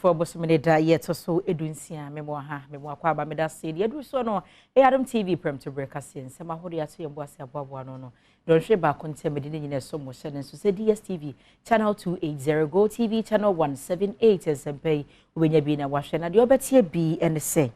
Fɔ bosome ne da yɛtɔ so 16. Memo ha, memo akɔ aba. Meda se deɛ aduru soɔ no ɛyɛ Adom TV prɛmtoberɛ kaseɛ, nsɛm ahodoɔ ato yɛn bo ase aboaboa no dɔnhwere baako ntɛm de ne nyina ɛsɔ mo hyɛ ne nso sɛ DSTV channel 280, Go TV channel 178. Nsɛmpa yi wobɛnya bi na wahwɛ, na deɛ ɔbɛteɛ bi ɛne sɛ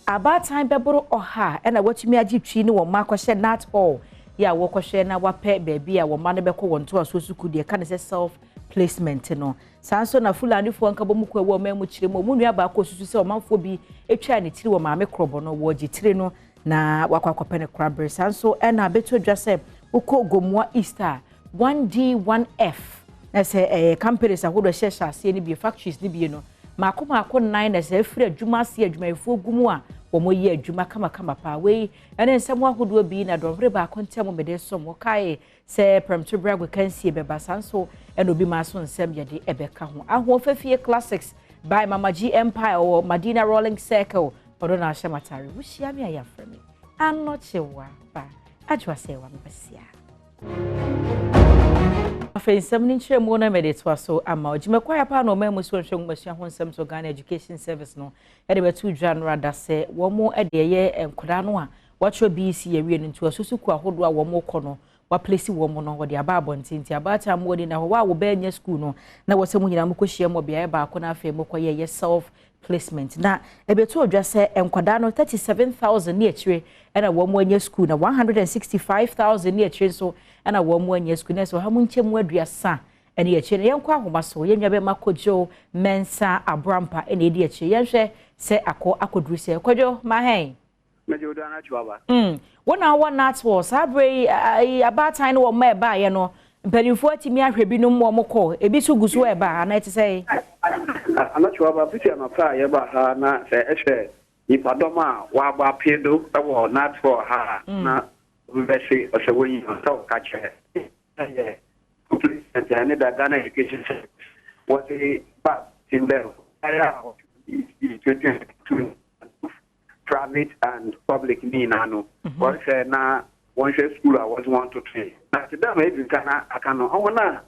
abaatan bɛboro 100 ɛna watumi agye twi ne wɔn mma akɔhyɛ Nat Hall yɛ a wɔkɔhwɛ na wapɛ baabi a wɔn mma no bɛkɔ wɔn ntoasoɔ sukuu, deɛ ka ne sɛ self placement no. Saa nso na Fulanifoɔ nkabɔ mu kɔ ɛwɔ ɔman mu kyerɛ mu, ɔmu nua baako susu sɛ ɔmanfoɔ bi atwa ne tiri wɔ maame korɔbɔ no, wɔgye tiri no na wakɔ akɔpɛ ne korabere. Saa nso ɛna abɛto dwa sɛ wokɔ Gomoa East a, 1D 1F na sɛ ɛyɛ companies ahodoɔ ɛhyɛ aseɛ no bie, factories no bie no maako maako nnan na sɛ afiri adwuma ase, adwumayɛfoɔ gu mu a wɔn yɛ adwuma kamakama paa. Wei ɛne nsɛm ahodoɔ bi na dɔnhwere baako ntɛm mede som. Wɔkae sɛ prɛmtoberɛ agokansie bɛba, saa nso ɛna obi maa so nsɛm yɛde ɛbɛka ho. Ahoɔfɛfie Classics by Mama G Empire wɔ Madina Rolling Circle, ɔno na ahyɛ matare. Wohyia me a, yɛafrɛ me Anɔkyewa ba adwoa sɛ wa mebɛsia. Afei nsɛm no nkyerɛmu no mede toa so ama ɔgyima paa na ɔman mu so nhwɛ nwomasua ho nsɛm so, Ghana Education Service no ɛde bɛto dwa no ada sɛ wɔn de ɛyɛ nkwadaa no a wɔatwerɛ BECE awie no, ntoaso sukuu ahodoɔ a wɔn kɔ no, waplace wɔn no, wɔde aba abɔnten. Nti abaatan mu wɔde na hɔ a wɔbɛnya sukuu no na wɔsɛ mu nyinaa mokɔhyia mu beaeɛ baako na afei mokɔyɛ yɛ self placement. Na ɛbɛto odwa sɛ nkwadaa no 37,000 ne akyire ɛna wɔn anya sukuu, na 165,000 ne akyire nso ɛna wɔn anya sukuu, na ɛsɛ 130 mu ɛne akyire no. Yɛnkɔ ahoma so, yɛn nua bɛma Kodwo Mɛnsa Aborampa ɛna edi akyire. Yɛnhwɛ sɛ akɔ akɔduru sɛ Kodwo mahɛn. Mɛgye wo do anatwe aba. Wɔn a wɔwɔ Nat wɔ saa abere yi, abaatan no wɔn mma ɛbaeɛ no, mpanimfoɔ atumi ahwɛ binom, wɔn kɔ, ebi nso gu so ɛba anaa ɛte sɛ? Anatwe aba, fiti anɔpa a yɛba ha na sɛ ɛhwɛ nipadɔm a wɔabɔ apee do wɔ Nat wɔ ha a, na obi bɛse ɔsɛ wɔnyi ɔsɛ wɔka kyerɛ ɛyɛ placement a ɛne da Ghana Education Service wɔde ba tin dɛ ɛyɛ a 2022, private and public ne nyinaa no, wɔhwɛ na wɔnhwɛ school a wɔdze wɔn totoe. Na te dɛ ma edi nka na aka no, wɔn a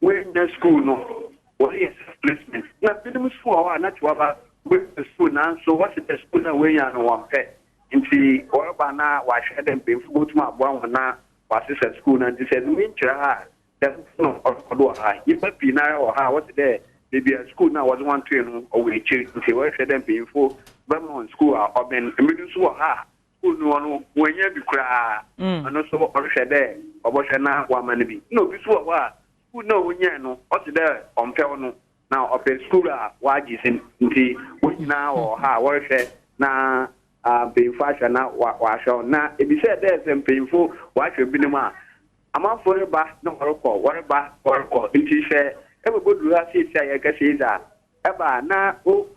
wɔanya school no, wɔyɛ self placement, na binom nso wɔ hɔ a na te waba wɔanya school, nanso wɔsi dɛ school na wɔanya no wɔmpɛ, nti wɔreba na wɔahwɛ dɛ mpanyinfo botum aboa wɔn na wɔasesa school no. Nti sɛ ɛdze nkyerɛ ha a, dɛm no ɔrekɔ do wɔ ha. Nyimpa pii nara wɔ ha a wɔsi dɛ beebi a school na wɔdze wɔn toe no ɔwɔ ekyir, nti wɔrehwɛ dɛ mpanyinfo bɛma wɔn school a ɔbɛn. Ebinom nso wɔ ha a school no ɔno wɔanya bi koraa, ɔno nso ɔrehwɛ dɛ ɔbɛhwɛ na wama no bi. Na obi nso wɔ hɔ a school na ɔnyaa no, ɔsi dɛ ɔmpɛw no na ɔpɛ school a wagye sin. Nti wɔn nyinaa wɔ ha a wɔrehwɛ na mpanyinfo ahwɛ na wahwɛ wɔn. Na ebi sɛ dɛ sɛ mpanyinfo wahwɛ binom a, amanfo reba na wɔrekɔ, wɔreba wɔrekɔ. Nti sɛ ɛbɛbɔ duru ha seesi a yɛkasa yi dza ɛba na o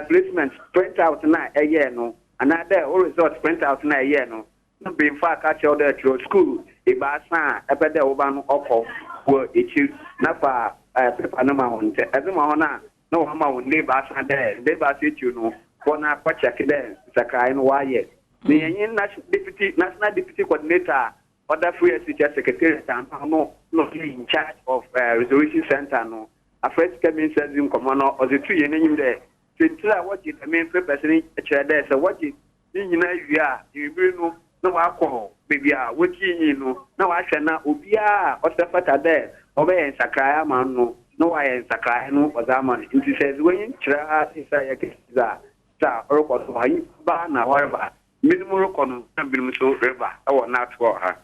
placement print out na ɛyɛɛ no, anaa dɛ o result print out na ɛyɛɛ no, na mpanyinfo aka kyerɛw dɛ kyerɛw school 3 a ɛpɛ dɛ woba no ɔkɔ wɔ ekyir na fa paper no ma wɔn. Nkyɛn ɛdze ma wɔn a, na wɔn ama wɔn nda 3, dɛ nda 3 ekyir no wɔn akɔ check dɛ nsakrae no wɔayɛ. Na yɛnye deputy national deputy coordinator a ɔda Free SHS secretariat ano no na ɔyɛ in charge of resolution center no, afrɛ sika mi nsa dzi nkɔmɔ no, ɔdze tu yɛn anim dɛ sentire a wɔgye dɛm papers no kyerɛ dɛ sɛ wɔgye ne nyinaa wie a, ebibiri no na wakɔ beebi a wɔtie nyi no na wahwɛ na obiara a ɔsɛ fata dɛ ɔbɛyɛ nsakrae ama no na wayɛ nsakrae no ɔdze ama no. Nti sɛ ɛdze wɔnyi kyerɛ ha sɛ yɛkɛ dza dza ɔrekɔ so ha, ba na wɔreba, binom rekɔ no na binom nso reba ɛwɔ n'atoɔ ha.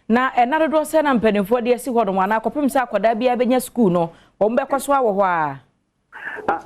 Na ɛna dodoɔ sɛ na mpanimfoɔ de asi hɔ nom anaa kɔpem sɛ akwadaa biara bɛnya sukuu no, wɔn bɛkɔ so awɔ hɔ a?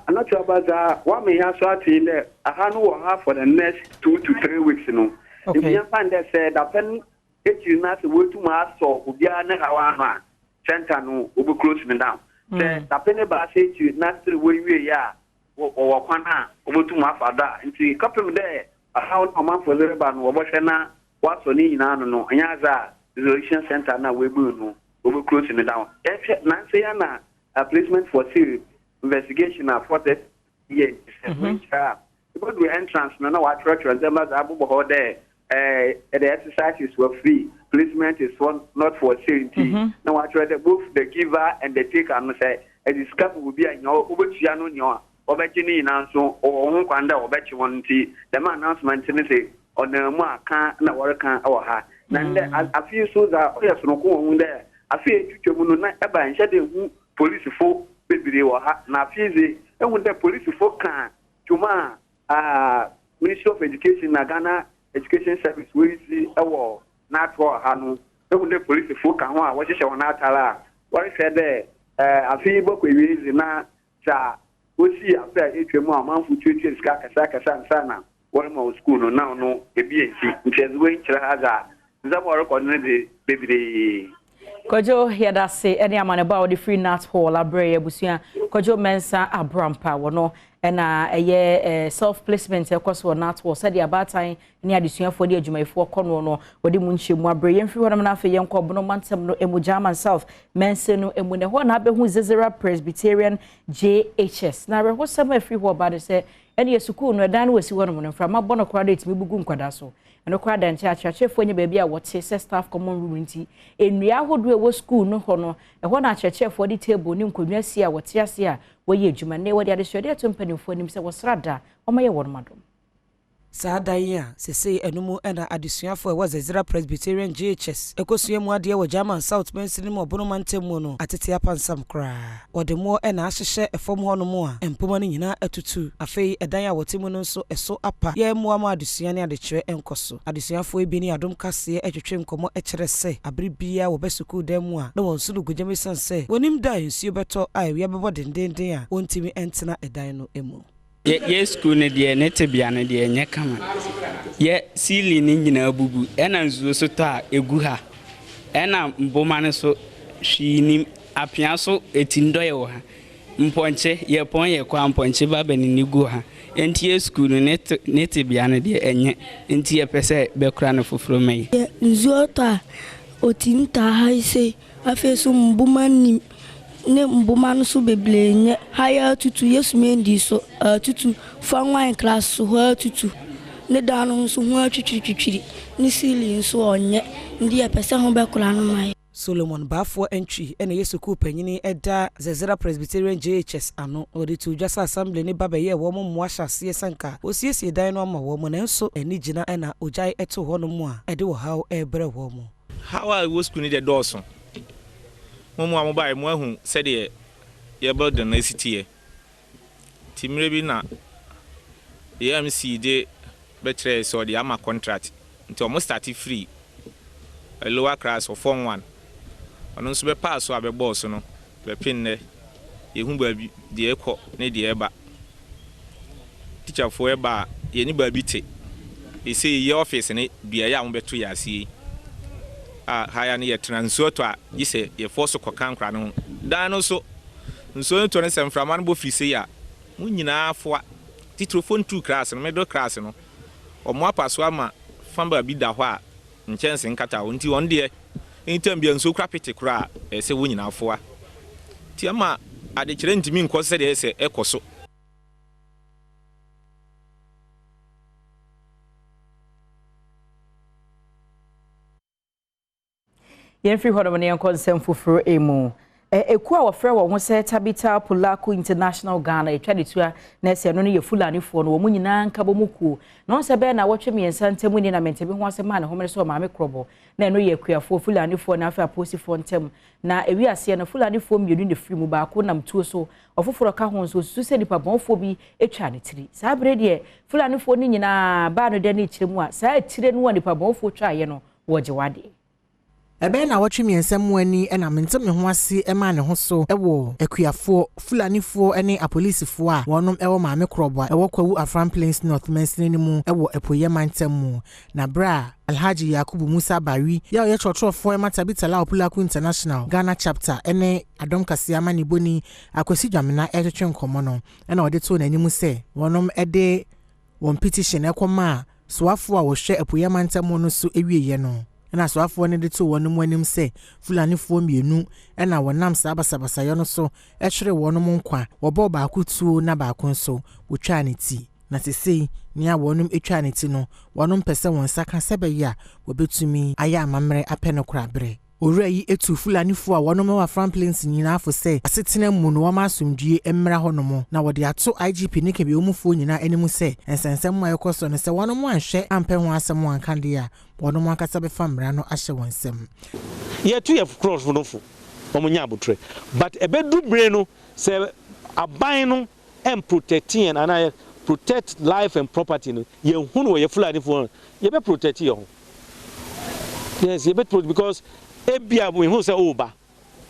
Anatwa aba, dza wama yɛn aso ate dɛ aha no wɔ ha for the next 2 to 3 weeks no. Nti yɛmfa n dɛ sɛ dapɛn ekyir na sɛ woetum asɔ obiara ne haw ano a, center no wobe close no down. Sɛ dapɛn 3 ekyir na still wɔnwie yɛ a, wɔwɔ kwan a wɔbɛtum afa do a. Nti kɔpem dɛ ɔhaw na ɔmanfo dze reba no, wɔbɛhwɛ na wasɔ ne nyinaa ano no, ɛnyɛ adze a resolution center na woebu no wobe close no down. Yɛhwɛ nansa yi na placement for sale investigation a fɔtɛ yɛ sɛ wɔnkyerɛ a, ebɛduru entrance no na wɔatwerɛtwerɛ ndzɛmba dze abobɔ hɔ dɛ the exercise is for free, placement is for not for sale. Nti na wɔatwerɛ dɛ both the giver and the taker no sɛ Edze sika ma obi a, nyia obotua no nyia ɔbɛgye ne nyina so ɔwɔ ho kwan dɛ ɔbɛkye hɔn. Ntsi dɛm announcement no se ɔnam mu a ka na wɔreka wɔ ha. Na ndɛ afe yi so dza ɔyɛ sononko wɔ ho dɛ afe a etwitwa mu no na ɛba nhyɛ dɛ hu polisifo bebree wɔ ha, na afe yi dze ehu dɛ polisifo ka dwuma a Ministry of Education na Ghana Education Service woridzi wɔ n'atoɔ ha no. Ehu dɛ polisifo ka ho a wɔhyehyɛ wɔn atar a wɔrehwɛ dɛ afe yi bɔkɔ ewie dze na dza wosi afe a etwa mu a ɔmanfo tuatua sika akɛse akɛse ansa na wɔrema wɔ sukuu no na ɔno ebi nsi. Nti ɛdze wei nkyerɛ ha dza nsɛm a ɔrekɔ no de bebree. Kwadwo, yɛda ase ne amanebɔ a wɔde firi Nat Hall abrɛ yɛ. Abusua, Kwadwo Mɛnsa Abrampa wɔ no ɛna ɛyɛ self placement ɛkɔ so wɔ Nat Hall sɛdeɛ abaatan ne adesuafoɔ ne adwumayɛfoɔ kɔ no wɔde mu nkyɛmu abrɛ yɛn. Firi hɔnom no, afei yɛnkɔ Bono mantam no emu, German South Mɛnsa no emu, na ɛhɔ na abɛhu Zezera Presbyterian JHS. Na awerɛhosɛm a ɛfiri hɔ ba no sɛ ɛne sukuu no ɛdan no wɔsi hɔnom no, mframa bɔ no koraa de ɛtumi bugu nkwadaa so. Ɛno koraa da nkyɛn, akyerɛkyerɛfoɔ nyɛ baabi a wɔte sɛ staff common room, nti nnua ahodoɔ a ɛwɔ sukuu no hɔ no, ɛhɔ na akyerɛkyerɛfoɔ de table ne nkonnwa si a wɔte ase a wɔyɛ adwuma. Ne wɔde adesuadeɛ ato mpanimfoɔ anim sɛ wɔsra da wɔmayɛ wɔn adom. Saa dan yi a sesei ɛno mu ɛna adesuafoɔ a ɛwɔ Zezera Presbyterian JHS ɛkɔsua mu adeɛ wɔ German South mansini mu, Ɔbono mantam mu no, atete apansam koraa. Wɔde mmoɔ ɛna ahyehyɛ ɛfam hɔ no mu a mpoma no nyinaa atutu. Afei ɛdan a wɔte mu no nso ɛso apa. Yɛ mmoa ma adesua ne adekyerɛ ɛnkɔ so. Adesuafoɔ yi bi ne Adom Kaseɛ ɛtwetwe nkɔmmɔ ɛkyerɛ sɛ abere biara wɔbɛ sukuu dan mu a na wɔn nso no gugyam, esiane sɛ wɔnim da a nsuo bɛtɔ a awia bɛbɔ dendenden a wɔntumi ɛntena ɛdan no mu. Yɛ sukuu no deɛ, ne tebea no deɛ ɛnyɛ kama. Yɛ ceiling no nyinaa bubu, ɛna nsuo so tɔ a ɛgu ha, ɛna mboma no so hwee nim apea so ɛti ndɔyɛ wɔ ha. Mpɔnkye yɛpɔn yɛ kɔ a, mpɔnkye ba bɛnini gu ha. Nti yɛ sukuu no ne tebea no deɛ ɛnyɛ, nti yɛpɛ sɛ bɛkora no foforɔ ma yi. Nsuo tɔ a ɔtumi taa ha yi sei. Afei so mboma nim ne mboma no so bebree nyɛ ha. Yɛ atutu, yɛ sumendi so atutu, fangwan class so hɔ atutu, ne dan no nso ho atwitwiritwitwiri, ne ceiling nso ɔnyɛ. Nti yɛpɛ sɛ ho bɛkora no ma yɛ. Solomon Baafoɔ Ntwi ɛna ɛyɛ sukuu panyini ɛda Zezera Presbyterian JHS ano. Wɔde to dwa sɛ assembly ne ba bɛyɛ wɔn mmoa hyɛ aseɛ sɛ nka wɔsiesie dan no ama wɔn, nanso ani gyina ɛna ogyae ɛto hɔ no mu a ɛde ɔhaw ɛrebrɛ wɔn mu. Haw a ɛwɔ sukuu no deɛ dɔɔso. Mo mu a mobaeɛ, mo ahu sɛdeɛ yɛ building no esi teɛ. Nti mmerɛ bi na yɛ MC de bɛkyerɛɛ sɛ ɔde ama contract, nti ɔmo start firi lower class wɔ form one. Ɔno nso bɛpaa so a bɛbɔɔ so no bɛpe. Nnɛ yɛhu baabi deɛ ɛkɔ ne deɛ ɛba. Tikyafoɔ ɛba a, yɛne baabi te ɛsɛ yɛ office ne beaeɛ a mobɛto yɛ aseɛ yi a ha ya no yɛtena. Nsuo tɔ a, gye sɛ yɛfoɔ so kɔka nkora no ho. Dan no so nsuo no tɔ no sɛ mframa no bɔ firi sei a, mo nyinaa foa. Titiri form two class no, middle class no, ɔmo apa so ama fa baabi da hɔ a nkyɛnse nkata hɔ, nti wɔn deɛ anytime bia nsuo kora pete kora a, ɛsɛ sɛ wɔn nyinaa foa. Nti ama adekyerɛ ntumi nkɔ sɛdeɛ ɛsɛ ɛkɔ so. Yɛmfiri hɔnom ne yɛnkɔ nsɛm foforɔ mu. Ekuo a wɔfrɛ wɔn ho sɛ Tabita Pulaku International Ghana, atwa de tua na ɛsɛ no yɛ Fulanifoɔ no wɔn nyinaa nkabɔ mu kuo. Na wɔn sɛ bɛyɛ na wɔtwe 3 ntam ni na mɛntɛbi ho asɛm a ne homene sɛ ɔmaame korɔbɔ na ɛno yɛ akuafoɔ Fulanifoɔ na afei apolisifoɔ ntam. Na ewi aseɛ no, Fulanifoɔ 2 na firi mu, baako nam tuo so, ɔfoforɔ ka ho nso. Osusu sɛ nipa bɔnfoɔ bi atwa ne tiri. Saa bere deɛ, Fulanifoɔ no nyinaa baa no dɛ ne kyerɛ mu a saa tire no a nipa bɔnfoɔ twaeɛ no, wɔgye wadeɛ. Ɛbɛyɛ na wɔtwe 3 mu ani ɛna mente me ho ase ɛma ne ho so ɛwɔ akuafoɔ Fulanifoɔ ne apolisifoɔ a wɔnom ɛwɔ Maame Korɔbɔ a ɛwɔ Kwawu Afram Plains North mansini no mu ɛwɔ Apueyɛ mantam mu. Na berɛ a Alhaji Yakubu Musa Bari yɛ a ɔyɛ kyerɛkyerɛfoɔ ɛma Tabita Lao Pulaku International Ghana Chapter ɛne Adɔm Kaseɛ amanebɔni Akwasi Dwamena ɛretwetwe nkɔmmɔ no, ɛna ɔde too n'anim sɛ wɔnom ɛde wɔn petition ɛkɔmaa soafoɔ a wɔhwɛ Apueyɛ mantam no so awieeɛ no, ɛna soafoɔ no de too wɔn mu anim sɛ Fulanifoɔ 2 ɛna wɔnam saa basabasayɛ no so ɛhwere wɔn nkwa. Wɔbɔɔ baako tuo na baako nso wɔtwaa ne ti. Na sesei nea wɔnom atwaa ne ti no, wɔnom pɛ sɛ wɔn nsa ka sɛ bɛyɛ a wɔbɛtumi ayɛ amammerɛ apɛ no koraberɛ. Owura yi tuu Fulanifoɔ a wɔnom wɔ Afram Plains nyinaa fo sɛ asetena mu no wɔma asomdwie mmra hɔnom na wɔde ato IGP ne Kebeomufoɔ nyinaa anim sɛ nsɛnsɛm a ɛrekɔ so no sɛ wɔnom anhwɛ ampɛ ho asɛm anka deɛ a wɔnom ankasa bɛfa mmara no ahyɛ wɔn nsam. Yɛtu yɛ nkurɔfo no fo wɔn nyɛ abotrɛ but ɛbɛdu bere no sɛ aban no ɛnprotect yɛn anaa protect life and property no yɛn hu no wɔ yɛ Fulani foɔ no yɛbɛ protect yɛn ho yes yɛbɛ protect because ebia mehu sɛ ɔreba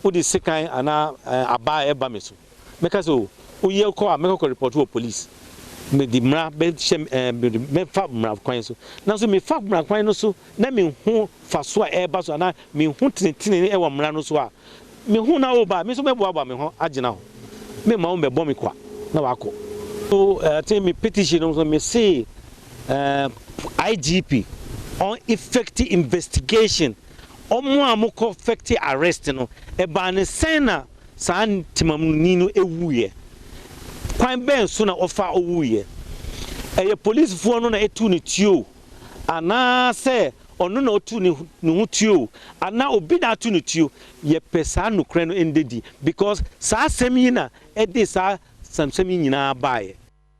wode sekan anaa abaa ɛba me so mɛka sɛ o woyɛ kɔ a mɛkɔkɔ report wɔ police mede mmara bɛhyɛ ɛɛ mede mɛfa mmara kwan so nanso mefa mmara kwan no so na mehu fa so a ɛreba so anaa mehu tenetene wɔ mmara no so a Mehu na woreba a, me nso mɛboaboa me ho agyina hɔ. Meremma wommɛbɔ me kwa na woakɔ. So I think me petition no nso mese IGP on effect investigation wɔn a wɔkɔ effect arrest no ɛbaa ne sɛn na saa temamuni no wuiɛ? Kwan bɛn so na ɔfa owuiɛ? Ɛyɛ polisifoɔ no na ɛtuu no tuo anaasɛ Ɔno na ɔtu ne ne ho tuo o, anaa obi na ato no tuo, yɛpɛ saa nokorɛ no ɛndɛ di because saa asɛm yi na ɛde saa sɛmsɛm yi nyinaa baeɛ.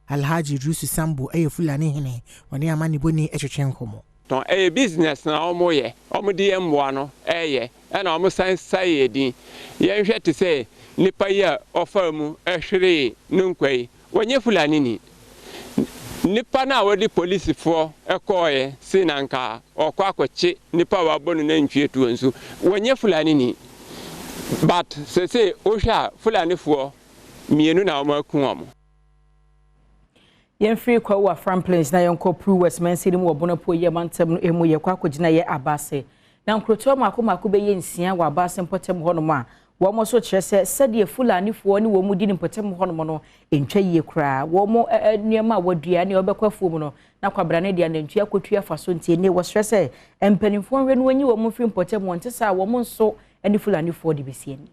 Alhaji Idrisu Sambo yɛ Fulani hene, ɔne amanebɔni twetwe nkɔmmɔ. Tɔn ɛyɛ business na ɔmo yɛ ɔmo de yɛn mmoa no ɛyɛ ɛna ɔmo san sae yɛ din yɛn hwɛ te sɛ nipa yi a ɔfaa mu ɛhweree ne nkwa yi Wɔnyɛ Fulani ni. Nipa no a wɔde polisifoɔ kɔɔɛ se na nka ɔɔkɔ akɔkye nipa a wabɔ no nantwie tuo nso, wɔnyɛ Fulani ni. But sesei wohwɛ a Fulanifoɔ mienu na wɔn aku wɔn. Yɛmfiri Kwawu Afram Plains na yɛnkɔ Pru West mansini mu wɔ Bono Apueeɛ mantam no mu. Yɛkɔ akɔgyina yɛ Abase. Na nkurotoɔ mmaako mmaako bɛyɛ nsia wɔ Abase mpɔtam hɔnom a Wɔn nso kyerɛ sɛ sɛdeɛ Fulanifoɔ ne wɔn di no mpɔtam hɔnom no ntwa yie koraa. Wɔn nneɛma a wɔadua ne wɔbɛkɔ afuom no, na kwabrane de anantwie akɔtua afa so nti ɛnnie wɔsrɛ sɛ mpanimfoɔ nhwɛ na wɔnyi wɔn mfiri mpɔtam hɔ nte saa a wɔn nso ne Fulanifoɔ de bɛsi ani.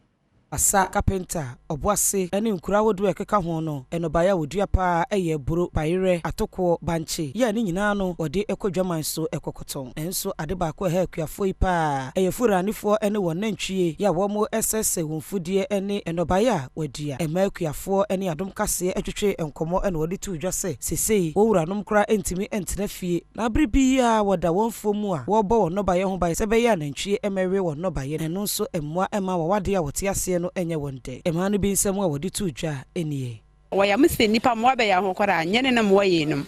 Asa, kapenta, ɔboase ne nkuro ahodoɔ a ɛkeka ho no, nnɔbaeɛ a wɔdua pa ara yɛ aburo, bayerɛ, atokoɔ, bankye, yɛ a ne nyinaa no wɔde kɔ dwaman so kɔkɔtɔn. Nanso ade baako a ɛha akuafoɔ yi pa ara yɛ Fulanifoɔ ne wɔn nantwie yɛ a wɔresɛesɛe wɔn mfudeɛ ne nnɔbaeɛ a wɔadua. Ɛmaa akuafoɔ ne Adom Kaseɛ twetwee nkɔmmɔ na wɔde too dwa sɛ seesei wɔn wuranom koraa ntumi ntena fie na bere biara wɔda wɔn mfuo mu a wɔrebɔ wɔn nnɔbaeɛ ho ban sɛ ɛbɛyɛ a nantwie mmɛwe wɔn nnɔbaeɛ na ɛno nso mmoa mma wɔn adeɛ a wɔte aseɛ no nyɛ wɔn dɛ. Mmaa no bi nsɛm a wɔde too dwa nie. Wɔyɛ mo sɛ nnipa mmoa bɛyɛ ho koraa nyɛ ne na mmoa yeinom.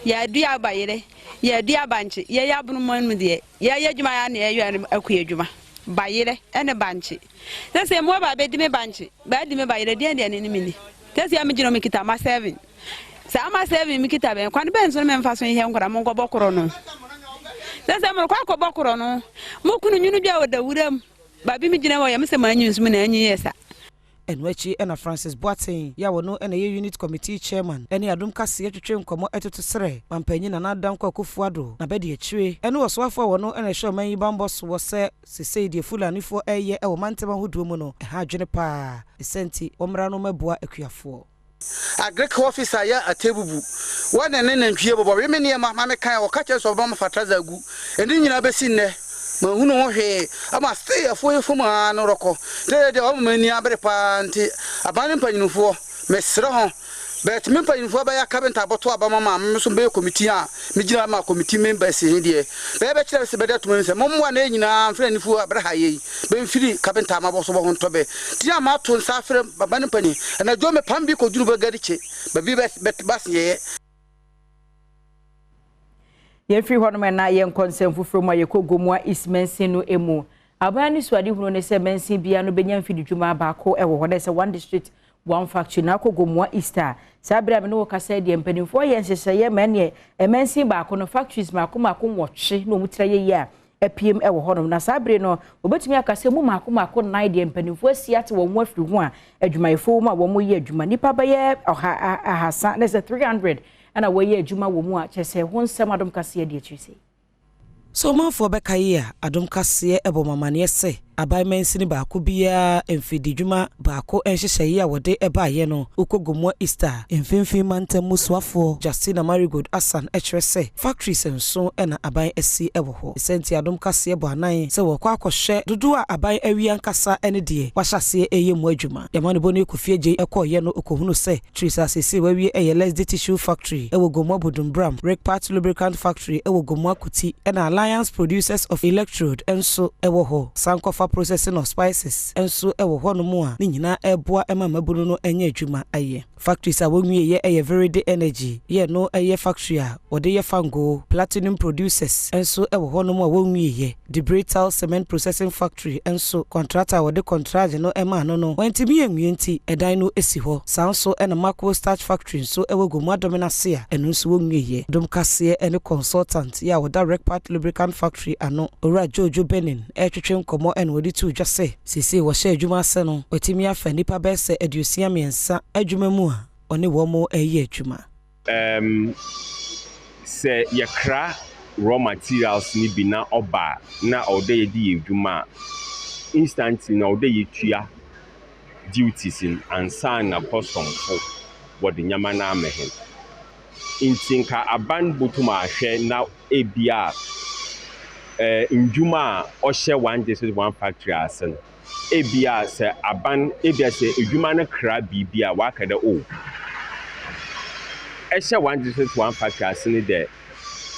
Yɛadua aba yerɛ, yɛadua bankye, yɛyɛ abono man mu deɛ, yɛyɛ adwuma yɛ na yɛyɛ akua adwuma. Ba yerɛ ne bankye. Sɛ sɛ mmoa ba bɛdi me bankye, ba adi me ba yerɛ, deɛn deɛ ne ne meni. Sɛ sɛ megyina mekita ma seven. Saa ma seven mekita bɛn, kwan bɛn so ne memfa so nhɛ nkora mo nkɔbɔ korɔ no. Sɛ sɛ morekɔ akɔbɔ korɔ no, mo kunu nwunu dwa wɔ dawuram, baabi megyina wɔ yɛ me sɛ manyi nso me na anyi yɛ sa. Ɛno akyi na Francis Boateng yi a ɔno na ɛyɛ Unit Committee Chairman ne Adom Kaseɛ twetwe nkɔmmɔ toto srɛ Mampanyin Nana Dankwa Akufo-Addo n'abadiakyire ne ɔsoafoɔ a ɔno na ɛhwɛ ɔman yi banbɔ soɔ sɛ sesei deɛ Fulanifoɔ reyɛ wɔ mantam ahodoɔ mu no ɛha adwene paa ne saa nti wɔmmra no mmɛboa akuafoɔ. Agric officer yɛ atebubu wɔ ne ne nantwie bɔbɔ we me nneɛma ma me kan ɔka kyerɛ sɛ ɔbɛma me fertilizer agu ɛne nyinaa bɛsi nnɛ manhunu ho hwee ama still afuo yi fam aa no rɔkɔ nti deɛ ɔma m'ani abere paa nti aban ne mpanyinfoɔ mesrɛ ho but me mpanyinfoɔ bɛyɛ cabinet abɔto aba ma ma me nso bɛyɛ committee a megyina ma committee members he deɛ bɛyɛ bɛkyerɛ sɛ bɛde atom sɛ mommoa na yɛ nyinaa mfrɛ anifuo abere ha yei Bɛmfiri kapenta a mabɔ so bɔ ho ntɔ bɛ ti a mato nsa afrɛ baba no mpanin. Anadwo mepam bi kɔduru bɛ Gadikye, baabi bɛ bɛ ba seɛeɛ. Yɛmfiri hɔnom na yɛnkɔ nsɛm foforɔ mu a yɛkɔ Gomoa East mansin no mu. Aban anisoadehunu ne sɛ mansin biara no bɛnya mfididwuma baako wɔ hɔ na ɛsɛ one district one factory na akɔ Gomoa East a saa berɛ a me ne wo kasa yi deɛ mpanimfoɔ yɛ nhyehyɛeɛ ma ɛneɛ mansin baako no factories mmaako mmaako nwɔtwe na wɔn tira yɛ yie a apiem wɔ hɔnom, na saa bere no, wobetumi aka sɛ emu mmaako mmaako nnan deɛ mpanimfoɔ asi ate wɔn ho afiri ho a adwumayɛfoɔ wɔ mu a wɔyɛ adwuma. Nnipa bɛyɛ ɔha ahasa, na sɛ 300 na wɔyɛ adwuma wɔ mu a, kyerɛ sɛ ho nsɛm Adom Kaseɛ di akyiri sei. Sɛ ɔmanfoɔ bɛkae a, Adom Kaseɛ bɔ mo amaneɛ sɛ. Aban mansini baako biara mfididwuma baako nhyehyɛeɛ a wɔde baeɛ no, wokɔ Gomoa East a, Mfinfini Mantam mu soafoɔ Justina Marigold Assan kyerɛ sɛ factories nson na aban asi wɔ hɔ. Ne saa nti Adom Kaseɛ bɔ anan sɛ wɔrekɔ akɔhwɛ dodoɔ a aban awie ankasa ne deɛ wɔahyɛ aseɛ reyɛ mu adwuma. Yɛamanebɔ no Kofi Adjei kɔeɛ no ɔkɔhunuu sɛ Trees a seesei wɔawie yɛ Lesdi Tissue Factory wɔ Gomoa Bodumbram, Rickpat Lubricant Factory wɔ Gomoa Kuti ɛna Alliance Producers of Electrode nso wɔ hɔ. Sankofa Processing of Spices nso wɔ hɔnom a ne nyinaa reboa ma mmabunu no anya adwuma ayɛ. Factories a wɔnwieeɛ yɛ Viridi Energy, yɛ no yɛ factory a wɔde yɛ fangoo, Platinum Producers nso wɔ hɔnom a wɔnwieeɛ. Debrital Cement Processing Factory nso, kɔntrata a wɔde kɔntragye no maa no no, wantumi anwie nti, ɛdan no si hɔ. Saa nso na Makwo Starch Factory nso wɔ Gomoa Dɔmen ase a ɛno nso wɔnwieeɛ. Dom Kaseɛ ne Consultant yi a ɔda Recpat Lubricant Factory ano, Owura Jojo Benin retwetwe nkɔmmɔ na ɔde too dwa sɛ, seesei wɔhyɛ adwuma ase no, watumi afa nnipa bɛyɛ sɛ 63 adwuma mu a ɔne wɔn reyɛ adwuma. Erm sɛ yɛkra raw materials no bi na ɔba a na ɔwɔ dɛ yɛdze yɛ edwuma a, instantly no ɔwɔ dɛ yetua duties no ansaana customfo wɔdze ndzɛmba no ama hɛn. Ntsi nka aban botum ahwɛ na ebi a eh ndwuma a ɔhyɛ one district one factory ase no, Ebia sɛ aban, ebia sɛ edwuma no kra biribi a, wɔaka dɛ oh, ɛhyɛ one district one factory ase no dɛ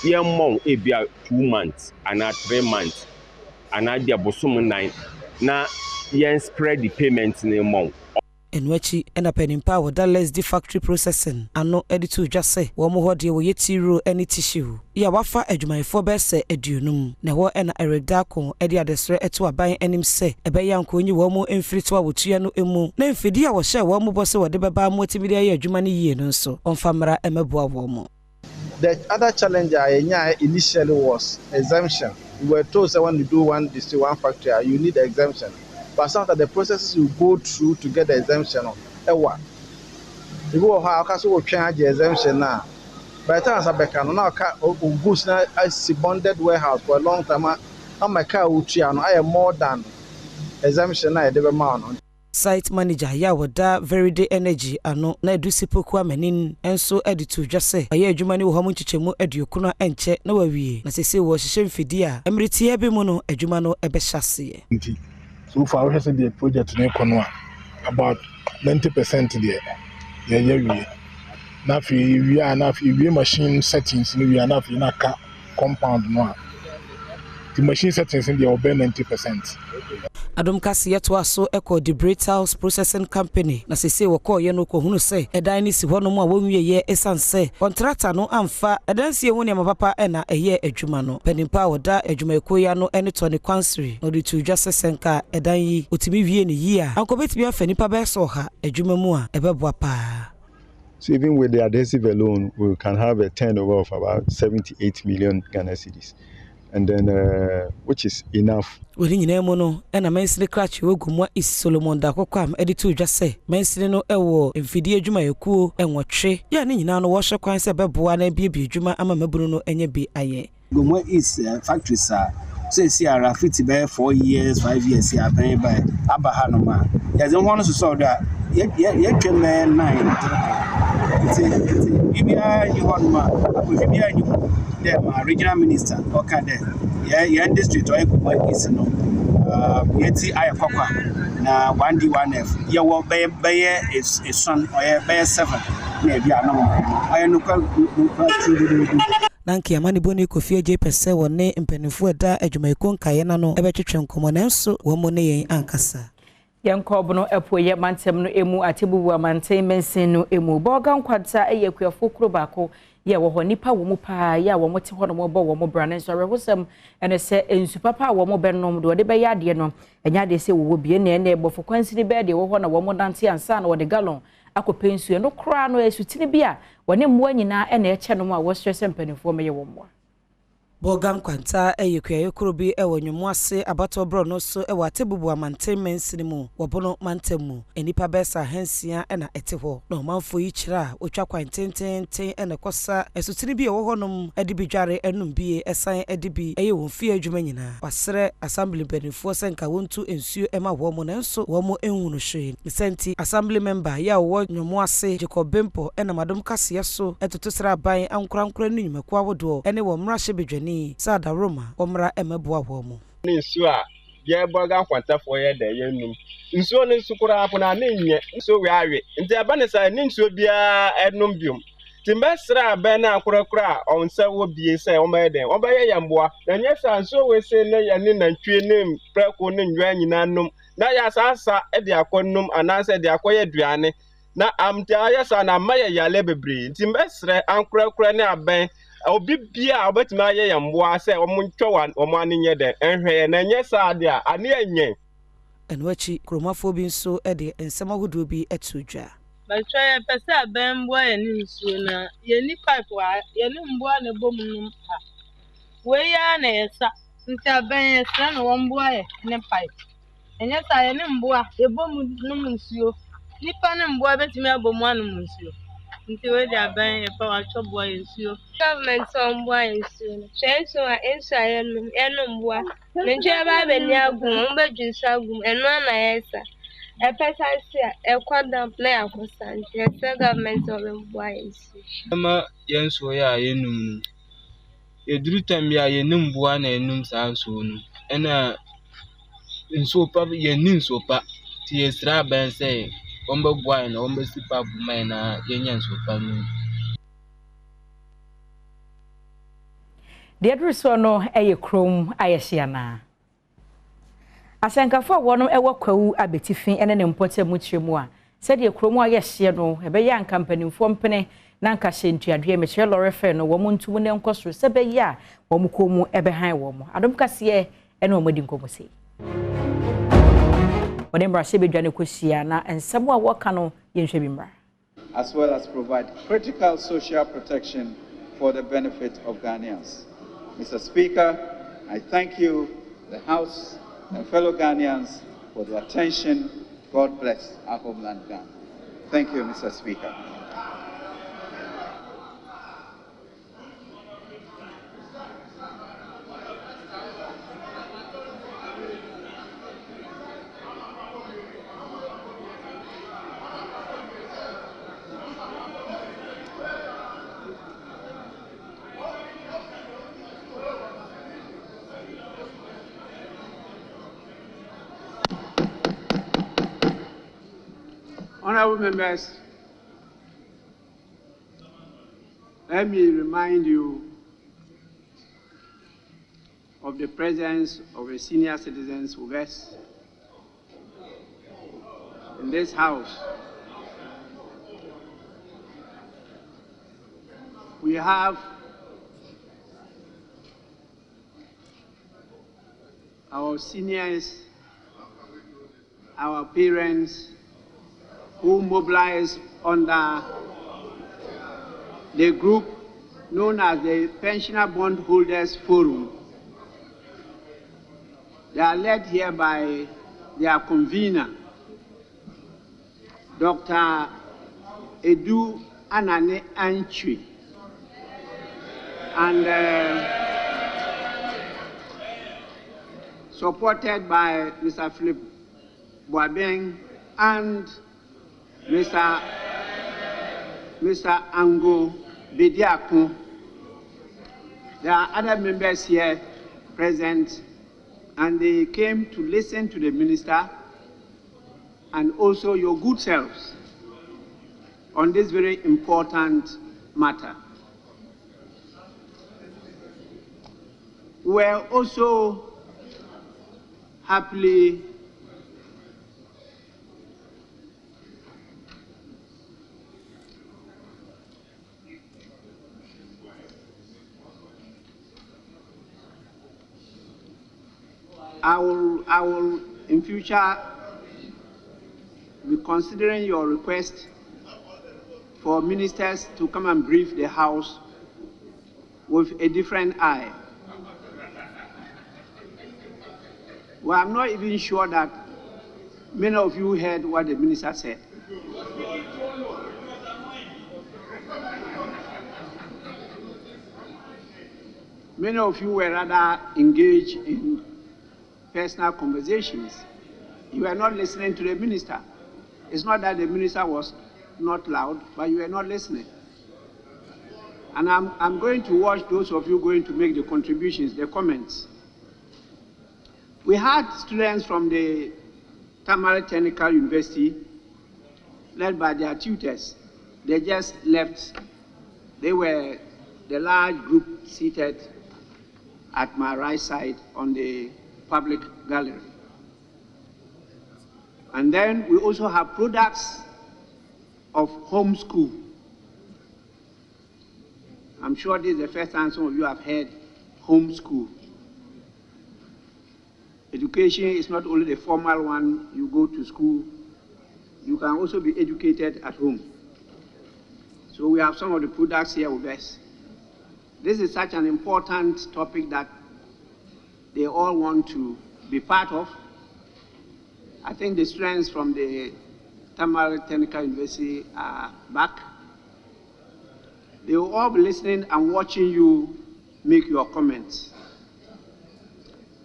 yɛmmɔ wo ebia 2 months anaa 3 months anaa ebia bosom nnan na yɛn spread payment no mmɔ wo. Ɛno akyi na panin pa a wɔda Lesdi Factory Processing ano de too dwa sɛ wɔn hɔ deɛ wɔyɛ tea roll ne tissue yi a wɔafa adwumayɛfoɔ bɛyɛ sɛ 50, na ɛhɔ na Eric Darko de adesrɛ to aban anim sɛ ɛbɛyɛ a anka ɔnyi wɔn mfiri toɔ a wɔtua no mu na mfidie a wɔhyɛɛ wɔn bɔ sɛ wɔde bɛba ama wɔatumi de ayɛ adwuma no yie no nso wɔmfa mmra mmɛboa wɔn. The other challenge I initially was exemption. We were told that when you do one district, one factory, you need exemption. But sometimes the processes you go through to get the exemption, ɛwa. Ebi wɔ hɔ a ɔka so wɔtwɛn agye exemption na by the time asa bɛka no na ɔka o goods na asi bonded warehouse for a long time ama kaa a wotua no ayɛ more than exemption na yɛde bɛma no. Site manager yɛ a wɔda Veride Energy ano na Edusi Poku Amanin nso de too dwa sɛ wɔayɛ adwuma no wɔ hɔ mu nkyekyɛmu 90 a ɛnkyɛ na wɔawie, na seesei wɔrehyehyɛ mfidie a mmere tiaa bi mu no adwuma no bɛhyɛ aseɛ. Nti so far wohwɛ sɛ deɛ project no rekɔ no a, about 90% deɛ yɛyɛ wie. Na afei yɛwie a, na afei yɛwie machine settings no wie a, na afei na aka compound no a. Nti machine settings no deɛ wɔbɛyɛ 90%. Adom Kaseɛ toaa so kɔɔ Debraytals Processing Company, na seesei wɔkɔeɛ no wɔkɔhunuu sɛ ɛdan no si hɔnom a wɔnwieeɛ ɛsiane sɛ kɔntrata no amfa adansie ho nneɛma papa na ɛyɛɛ adwuma no. Panin pa a ɔda adwumayɛkuo yi ano ne Tony Kwansiri na ɔde too dwa sɛ sɛ nka ɛdan yi wɔtumi wie no yie a, anka wɔbɛtumi afa nnipa bɛyɛ sɛ 100 adwuma mu a ɛbɛboa pa ara. So even with the adhesive alone, we can have a turnover of about 78 million Ghana cedis, and then which is enough. Wɔ ne nyinaa mu no, ɛna mansini krakye wɔ Gomoa East Solomon Darko Kwam de too dwa sɛ mansini no wɔ mfidie adwumayɛkuo nwɔtwe yɛ a ne nyinaa no wɔrehwɛ kwan sɛ ɛbɛboa na abuebue adwuma ama mmabunu no anya bi ayɛ. Gomoa East factories a seesei ara fiti bɛyɛ 4 years, 5 years yi abɛn bae aba hanom a yɛdze hɔn sosɔw do a yɛtwa mu bɛyɛ nine, nti biribiara nyi hɔnom a akɔhwɛ biara nyi hɔ dɛ ma regional minister ɔka dɛ yɛn district ɔyɛ Gomoa East no yɛti ayɛ kwakwa na 1D 1F yɛwɔ bɛyɛ esuon, ɔyɛ bɛyɛ seven na ebi anom ɔyɛ nokwar nokwar turudududu. Na nka amanebɔni Kofi Agye pɛ sɛ wɔne mpanimfoɔ a ɛda adwumayɛkuo nkaeɛ no ano bɛtwetwe nkɔmmɔ, nanso wɔn mu ne yɛn ankasa. Yɛnkɔ Bono Apueyɛ mantam no emu, Atebubu amanten mansin no emu. Bɔɔga Nkwanta yɛ akuafoɔ kuro baako yɛ wɔ hɔ. Nipa wɔ mu paa yɛ a wɔn te hɔ nom bɔ wɔn bra ne nso awerɛhosɛm ɛne sɛ nsu papa a wɔn bɛnom de wɔde bɛyɛ adeɛ no ɛnyɛ adeɛ sɛ wɔwɔ bie na ɛnɛ bɔfo kwansini bɛɛ deɛ wɔ hɔ na wɔn nante ansa na wɔde gallon akɔpɛ nsuo no koraa no. Esutene bi a wɔne mmoa nyinaa ɛna ɛkyɛ nom a wɔsrɛ sɛ mpanimfoɔ mɛyɛ wɔn mmoa. Bolga Nkwanta yɛ kuayɛ kuro bi wɔ Nwomoase abatoɔ borɔno so wɔ Atebubu amanten mansini mu wɔ Bono mantam mu. Nnipa bɛyɛ sɛ ahansia na ɛte hɔ. Na ɔmanfoɔ yi kyerɛ a wɔtwa kwan tenteenten na ɛkɔsa asutene bi a ɛwɔ hɔnom de bi dware nom bie san de bi yɛ wɔn fie adwuma nyinaa. Wɔasrɛ Assembly mpanimfoɔ sɛ nka wɔntu nsuo mma wɔn nanso wɔn nhunu hwee. Ne saa nti, Assembly member yi a ɔwɔ Nwomoase, Jacob Bempɔ nam adom kaseɛ so toto srɛ aban ankorankorɛ ne nnwumakuo ahodoɔ ne wɔn mmarahyɛbadwani sɛ adaworoma wɔmmra mmɛboa wɔn. Ne nsuo a yɛbɔ ga nkwantafoɔ yɛ dɛ yɛnum nsuo no nso koraa po na ne nyɛ nsuo wei awe nti ɛba ne saa ne nsuo biara ɛnom biom nti mbɛsrɛ abɛn no akorakora a ɔn sɛ wɔ bie sɛ wɔbɛyɛ dɛn wɔbɛyɛ yɛn mboa na nyɛ saa nsuo wei se ne yɛne nantwie ne mprako ne nnwan nyinaa nom na yɛasaasa de akɔ nom anaasɛ de akɔyɛ aduane na amte ayɛ saa na ama yɛ yale bebree nti mbɛsrɛ ankorakora ne abɛn obi bia a ɔbɛtumi ayɛ yɛn mmoa sɛ wɔn ntwa wɔn ani nyɛ dɛn nhwɛ yɛn na ɛnyɛ saa deɛ a ani ɛnyɛ. Ɛno akyi, kuromafoɔ bi nso de nsɛm ahodoɔ bi too dwa. Bɛtwɛ yɛpɛ sɛ abɛn mmoa yɛn ne nsuo na yɛnni pipe wɔ ha, yɛne mmoa na ɛbɔ mu nom ha. Wei ara na yɛsa nti abɛn yɛsrɛ no wɔn mmoa yɛ ne pipe. Ɛnyɛ saa yɛne mmoa yɛbɔ mu nom nsuo. Nnipa ne mmoa bɛtumi abɔ mu anom nsuo. Nti wei de abɛn yɛpɛ watwɛ boa yɛ nsuo. Government sɛ ɔmboa yɛ nsuo no. Hwɛ nsuo a nsuo a yɛnom yɛnom mmoa. Nantwie bɛba abɛni agu mu, wɔn bɛdwi nsu agu mu, ɛno ara na yɛsa. Ɛpɛ sa se a ɛkɔ dam na yɛakɔ sa nti yɛsrɛ government sɛ ɔbɛboa yɛ nsuo. Ɛma yɛn nsuo yɛ a yɛnum no, Ɛduru time bi a yɛne mmoa na ɛnom saa nsuo no, ɛna nsuo pa bi yɛnni nsuo pa nti yɛsrɛ aban sɛ wɔmmɛboa yɛn na wɔmmɛsi pipe mma yɛn na yɛnya nsuo pa nnom. Deɛ ɛduru soɔ no yɛ kurom ayɛ hye anaa? Ahyɛnkafo a wɔnom wɔ Kwawu Abetifi ne ne mpɔtam kyerɛ mu a, sɛdeɛ kurom ayɛ hyeɛ no, ɛbɛyɛ a anka mpanimfoɔ mpene na anka hyɛntuadeɛ, mekyerɛ lɔre fare no, wɔn nto mu na ɛnkɔ soro sɛ ɛbɛyɛ a wɔn kɔn mu bɛhan wɔn. Adom Kaseɛ ne wɔn adi nkɔmmɔ sei. Wɔne mmarahyɛbadwa no kɔhyia na nsɛm a wɔka no yɛnhwɛ bi mmra. As well as provide critical social protection for the benefit of Ghanaians. Mr. Speaker, I thank you, the House, and fellow Ghanaians for the attention. God bless our homeland, Ghana. Thank you, Mr. Speaker. Honorable members, let me remind you of the presence of the senior citizens with us in this house. We have our seniors, our parents who mobilized under the group known as the Pensioner Bondholders Forum. They are led here by their convener, Dr. Edu Anane Antwi. And uh, supported by Mr. Philip Boabeng and Mr. Mr. Ango Bediako. There are other members here present, and they came to listen to the minister and also your good selves on this very important matter. We are also happily I will, I will in future be considering your request for ministers to come and brief the House with a different eye. Well, I'm not even sure that many of you heard what the minister said. Many of you were rather engaged in personal conversations. You were not listening to the minister. It's not that the minister was not loud, but you were not listening. And I'm, I'm going to watch those of you going to make the contributions, the comments. We had students from the Tamale Technical University, led by their tutors. They just left. They were the large group seated at my right side on the public gallery. And then we also have products of homeschool. I'm sure this is the first time some of you have heard homeschool. Education is not only the formal one, you go to school, you can also be educated at home. So we have some of the products here with us. This is such an important topic that they all want to be part of. I think the students from the Tamale Technical University are back. They will all be listening and watching you make your comments.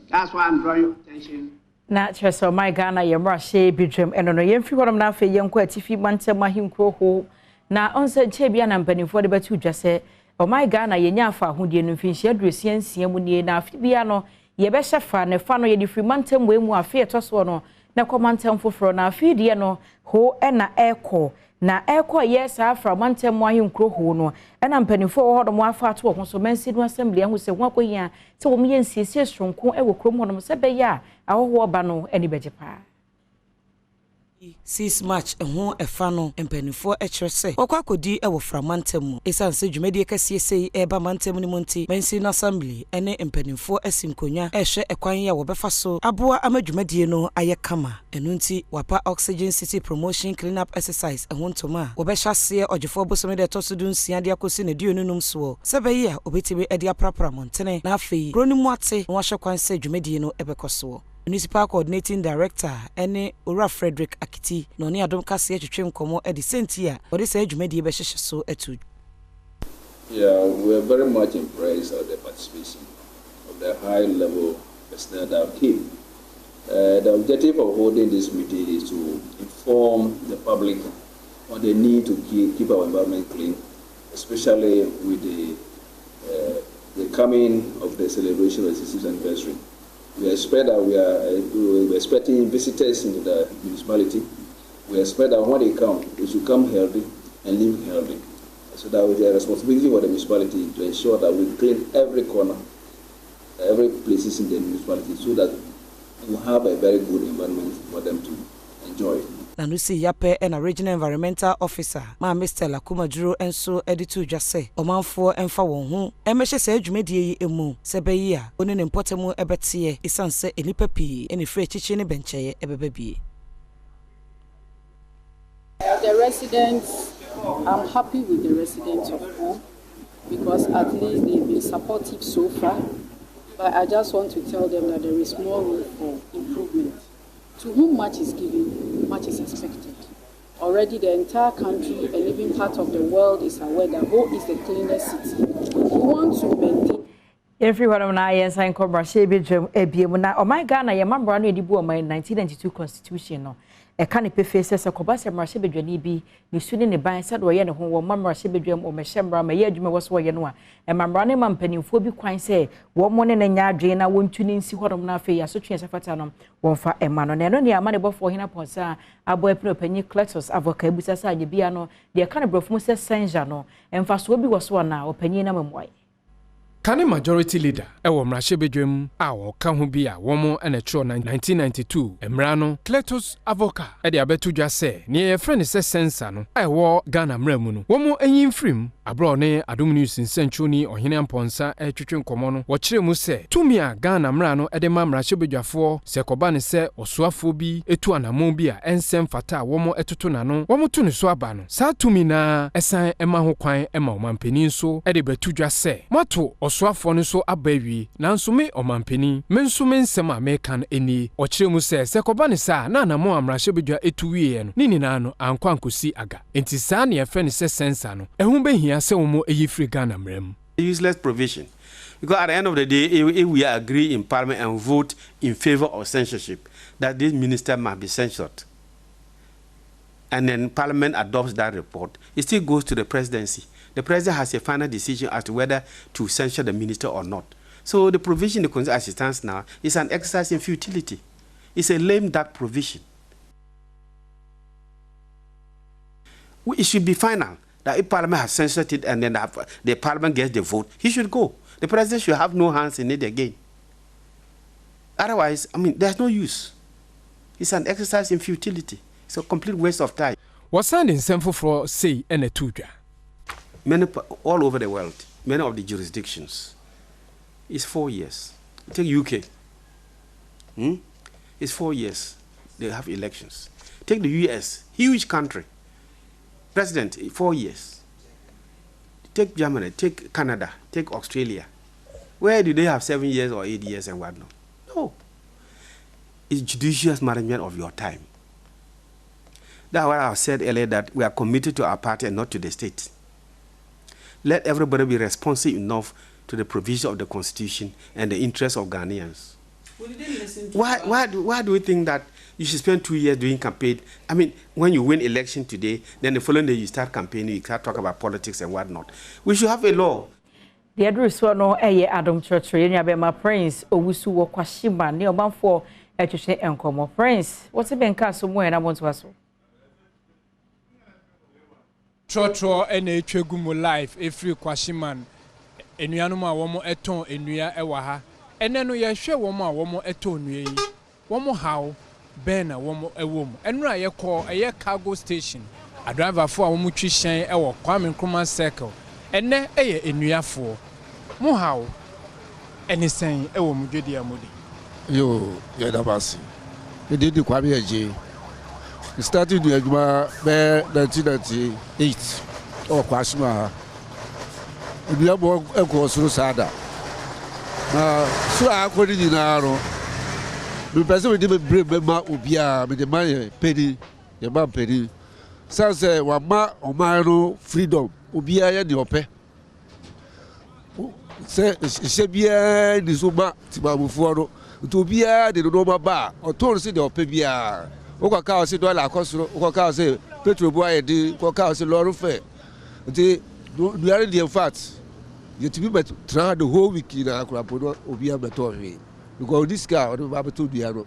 That's why I'm drawing your attention. Na kyerɛ sɛ ɔman Ghana yɛ mmarahyɛ badwam ɛno no yɛmfiri hɔnom na afei yɛnkɔ atifi mantam ahenkuro ho na ɔnsɛ nkyɛn bi na mpanimfoɔ de bɛto dwa sɛ ɔman Ghana yɛnya afa ahodie no mfinhyia 66 mu nie na afe bia no yɛbɛhyɛ fa ne fa no yɛde firi mantam wei mu afe ɛtɔ soɔ no na kɔ mantam foforɔ na afe deɛ no ho ɛna ɛrekɔ na ɛrekɔ yɛ saa afra mantam mu ahenkuro ho no ɛna mpanimfoɔ wɔ hɔnom afa ato wɔn ho so mansi no assembly ahu sɛ ho akɔhia sɛ wɔn yɛ nsiesie soronko ɛwɔ kurom hɔnom sɛ bɛyɛ a ahɔhoɔ ba no ani bɛgye paa. 6 March ho ɛfa no mpanimfoɔ kyerɛ sɛ wɔkɔ akɔdi wɔ framantam mu ɛsiane sɛ dwumadie kɛseɛ sei ɛreba mantam no mu nti mansin assembly ne mpanimfoɔ asi nkonnwa ɛrehwɛ ɛkwan a wɔbɛfa so aboa ama dwumadie no ayɛ kama. Ɛno nti wapa Oxygen City Promotion Clean Up Exercise ɛho ntoma a wɔbɛhyɛ aseɛ ɔgyefoɔ bosome de ɛtɔ so 16 de akɔsi ne 25 soɔ sɛ bɛyɛ a obɛtumi de aprapra mmɔntene na afei kuro no mu ate na wahyɛ kwan sɛ dwumadie no ɛbɛkɔ soɔ. Municipal Coordinating Director ɛne Owura Frederick Akiti na ɔne Adom Kaseɛ twetwe nkɔmmɔ de sɛnti a wɔde saa dwumadie bɛhyehyɛ so atu. Yeah, we are very much impressed at the participation of the high level personnel that came. The objective of holding this meeting is to inform the public on the need to keep our environment clean, especially with the coming of the celebration of the 60th anniversary. We expect that we're expecting visitors into the municipality. We expect that when they come, they should come healthy and live healthy. So that is a responsibility for the municipality to ensure that we clean every corner, every places in the municipality, so that we have a very good environment for them to enjoy. Na no si yapɛ ɛna Regional Environmental Officer Maame Stella Kumaduro nso de to dwa sɛ ɔmanfoɔ mfa wɔn ho mmɛhyɛ saa dwumadie yi mu sɛ bɛyi a ɔne ne mpɔtam bɛteɛ ɛsiane sɛ nnipa pii ne firi akyikyi ne bɛnkyɛeɛ ɛbɛba bie. The residents, I'm happy with the residents of Ho because at least they've been supportive so far. But I just want to tell them that there is more room for improvement. To whom much is given, much is expected. Already the entire country and even part of the world is aware that Ho is the cleanest city. We want to maintain Yɛmfiri hɔnom na yɛnsan nkɔ mmarahyɛ badwam ebiem na ɔman Ghana yɛ mmara no yɛde bu ɔman 1992 Constitution no ɛka ne pefee sɛ kɔba sɛ mmarahyɛ badwani bi ne su ne ne ban sɛdeɛ ɔyɛ ne ho wɔ mma mmarahyɛ badwam ɔmɛhyɛ mmara ma ɛyɛ adwuma wɔ so wɔyɛ no a ɛma mmara no ma mpanimfoɔ bi kwan sɛ wɔn ne ne nya adwene na wɔntu ne nsi hɔnom na afei asotwe ɛsɛ fata no wɔmfa ɛma no. Na ɛno ne ama ne bɔfoɔ hena pɔnsa a abɔ apini ɔpanyin Cletus Avoka ebusa sɛ anyɛ bia no deɛ ɛka no borɔfo mu sɛ censure no mfasoɔ bi wɔ so anaa ɔpanyin nam mmuae. Kane majority leader ɛwɔ mmarahyɛbadwam a wɔka ho bi a wɔn ɛna twerɛ 1992 mmara no Cletus Avoka ɛde abɛto dwa sɛ nea yɛfrɛ no sɛ censure no a ɛwɔ Ghana mmara mu no wɔn anyi mfirim aberɛ ne Adom News nsɛntwerɛni Ɔhene Ampɔnsa ɛretwetwe nkɔmmɔ no wɔkyerɛ mu sɛ tumi a Ghana mmara no ɛde ma mmarahyɛbadwafoɔ sɛ kɔba ne sɛ ɔsoafoɔ bi etu anammɔn bi a ɛnsɛ mfata a wɔn ɛtoto n'ano wɔn to ne so aba no saa tumi naa ɛsan ɛma ho kwan ɛma ɔmampanin nso ɛde bɛto dwa sɛ moato. ɔsoafoɔ no nso aba awie, nanso me, ɔmanpanin, me nso me nsɛm a mereka no nie. Ɔkyerɛɛ mu sɛ, sɛ ɛkɔba no saa a, na anammɔn a mmarahyɛbadwa tu wieeɛ no, ne nyinaa no, ankɔ ankɔsi aga. Enti saa nea yɛfrɛ no sɛ sɛnsa no, ɛho bɛhia sɛ wɔyi firi Ghana mmara mu. Useless provision because at the end of the day if, if we agree in parliament and vote in favor of censorship that this minister must be censored and then parliament adopts that report it still goes to the presidency the president has a final decision as to whether to censure the minister or not so the provision in the constitution as it stands now is an exercise in futility it's a lame duck provision it should be final that if parliament has censored it and then the, the parliament gets the vote, he should go. The president should have no hands in it again. Otherwise, I mean, there's no use. It's an exercise in futility. It's a complete waste of time. Wɔsan de nsɛm foforɔ sei na ɛtoo dwa. Many, all over the world, many of the jurisdictions, it's 4 years. Take UK. It's 4 years. They have elections. Take the US, huge country. President, 4 years. Take Germany, take Canada, take Australia. Where do they have 7 years or 8 years and whatnot? No. It's judicious management of your time. That's why I said earlier that we are committed to our party and not to the state. Let everybody be responsive enough to the provision of the constitution and the interests of Ghanaians. Well, you didn't listen to Why do we think that you should spend 2 years doing campaign? I mean, when you win election today, then the following day you start campaigning, you start talking about politics and whatnot. We should have a law. Deɛ aduru soɔ no yɛ adom kyerɛkyerɛ yɛn nuabɛma Prince Owusu wɔ Kwashieman ne ɔmanfoɔ atwitwe nkɔmmɔ. Prince, wɔte bɛnka so mu ɛ na montoa so. Trɔtrɔ na etwa gu mu live efiri Kwashieman. Enuanom a wɔn tɔn nnua wɔ ha ɛnɛ no, yɛhwɛ wɔn a wɔn tɔn nnua yi, wɔn haw bɛn na wɔn wɔ mu. Ɛnura yɛkɔ ɛyɛ cargo station, adriverfoɔ a wɔn twi hyɛn wɔ Kwame Nkrumah Circle. Ɛnɛ ɛyɛ nnuafoɔ mo haw ɛne sɛn ɛwɔ mo dwadie a mo di? Yo, yɛda mo ase. Mede di Kwame Agye. Start nua adwuma bɛyɛ 1998 ɛwɔ Kwashieman ha. Nnua bɔ nkɔɔ soro saa da na soro a akɔ no nyinaa no, mepɛ sɛ mede bebree bɛma obiara. Mede ma yɛ panin, yɛma mpanin sane sɛ wama ɔman no freedom, obiara yɛ deɛ ɔpɛ sɛ nhyɛ biara ni so ma timamufoɔ no, nti obiara de ne nneɛma ba a ɔtɔn no sɛ deɛ ɔpɛ biara. Wokɔka wo sɛ dɔla akɔ soro, wokɔka wo sɛ petrol bu ayɛ den, wokɔka wo sɛ lɔre fɛ, nti nnua no deɛ, in fact, yɛtumi bɛtena ha the whole week nyinaa koraa mpo no, obiara bɛtɔ hwee because ɔdi sika a ɔde bɛba abɛtɔ dua no.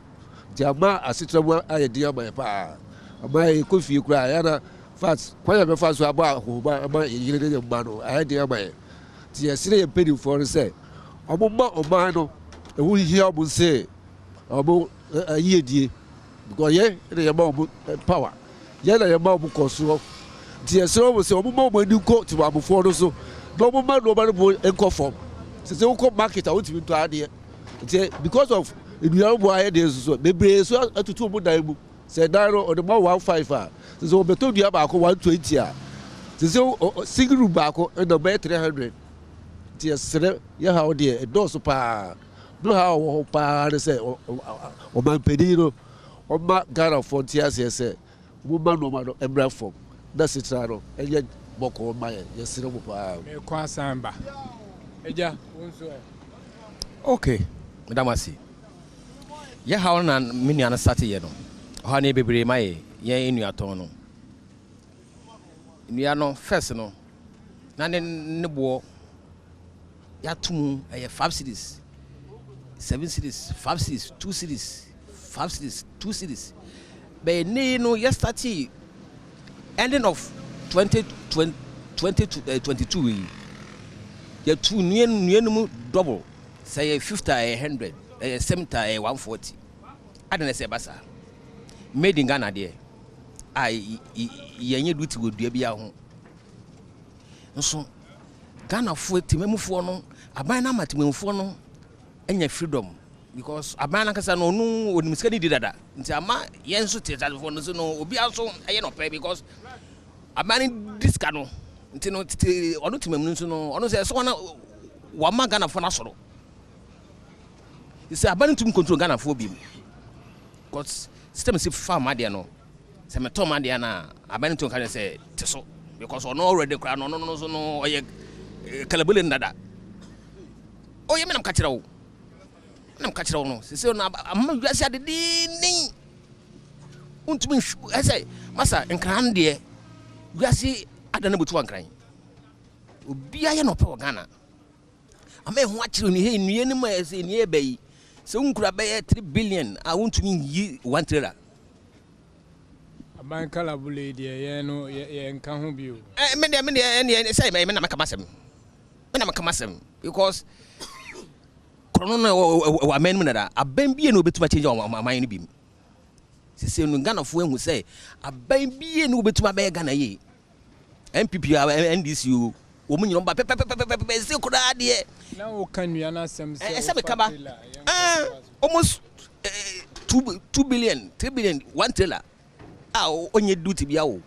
Nti ama asetena mu ayɛ den ama yɛ paa, ama yɛ kɔ fie koraa yɛna fact kwan yɛ bɛfa so abɔ ahoma ama yɛ yere ne yɛ mma no ayɛ den ama yɛ. Nti yɛsrɛ yɛ mpanimfoɔ no sɛ ɔmo ma ɔman no ɛho hia ɔmo sɛ ɔmo ayiedie because yɛ na yɛma ɔmo power, yɛ na yɛma ɔmo kɔ soɔ. Nti yɛsrɛ ɔmo sɛ ɔmo ma ɔmo ani nkɔ timamufoɔ no so na ɔmo ma nneɛma no bo nkɔ fam. Sɛ wokɔ market a, wotumi ntɔ adeɛ, nti because of nnua no bo ayɛ den soso bebree so atutu ɔmo dan mu sɛ dan no ɔde ma 1.5 a, sɛ ɔbɛtɔ dua baako 120 a, sɛ single room baako ɛna ɔbɛyɛ 300. Nti yɛsrɛ, yɛ haw deɛ ɛdɔɔso paa no, haw wɔ hɔ paa ne sɛ ɔmanpanin no ɔma Ghanafoɔ nte aseɛ sɛ wɔma nneɛma no mmra fam na setena no ɛnyɛ bɔkɔɔ ma yɛ. Yɛsrɛ mo paa. Mekɔ asan ba. Agya, wo nso ɛ? Ok, meda mo ase. Yɛ haw no na me nua no sate yɛ no ɔhaw no yɛ bebree ma yɛ. Yɛn nnuatɔn no, nnua no first no na ne boɔ yɛato mu ɛyɛ 5 cedis, 7 cedis, 5 cedis, 2 cedis, 5 cedis, 2 cedis. Bɛyɛ ne no yɛ start ending of 2022 yi, yɛtu nnua no mu double. Sɛ yɛ 50 a, ɛyɛ 100, ɛyɛ 70 a, ɛyɛ 140. Ade na sɛ ɛba saa, made in Ghana deɛ a yɛnyɛ duty wɔ dua biara ho nso. Ghanafoɔ temamufoɔ no, aban no ama temamufoɔ no anya freedom because aban no ankasa no, ɔno onim sika no di dada, nti ama yɛn nso teasefoɔ no so no, obiara nso ɛyɛ nɔpɛ because aban no di sika no. Nti no tete ɔno temamu no nso no, ɔno sɛ ɛsɛ ɔna. wama Ghanafoɔ no asɔrɔ. Sɛ aban no ntumi control Ghanafoɔ bi mu. Because system si fa ma deɛ no, sɛ metɔ ma deɛ no a, aban no ntumi ka sɛ te so. Because ɔno already koraa no, ɔno no so no ɔyɛ kalabule no dada. Ɔyɛ me nam ka kyerɛ wo. Nam ka kyerɛ wo no, sɛ sɛ no ama wiase adedenden. Wontumi ɛsɛ masa nkran no deɛ wiase ada no butu ankran. Obiara yɛ na ɔpɛ wɔ Ghana. Ama ɛho akyerɛ ni hei nnua no mu a ɛsɛ nnua ɛbɛ yi sɛ wonkura bɛyɛ 3 billion a wontumi nyi one trailer. Aban kalabule yi deɛ yɛn no yɛn nka ho bio. Eh, me deɛ me deɛ ɛneɛ sɛ me na meka m'asɛm me na meka m'asɛm because korɔno no ɛwɔ aman no mu dada aban bie na obetumi akyɛngyɛ aman no bi mu sese no Ghanafoɔ ehu sɛ aban bie na obetumi abɛyɛ Ghana yie. NPP a NDC o, wɔn nyina wɔn ba pɛpɛpɛpɛpɛ ɛsɛ koraa deɛ. Na woka nnua no asɛm sɛ ɛsɛ meka ba ah, almost eh, 2 billion, 3 billion one trailer a ɔnyɛ duty bia o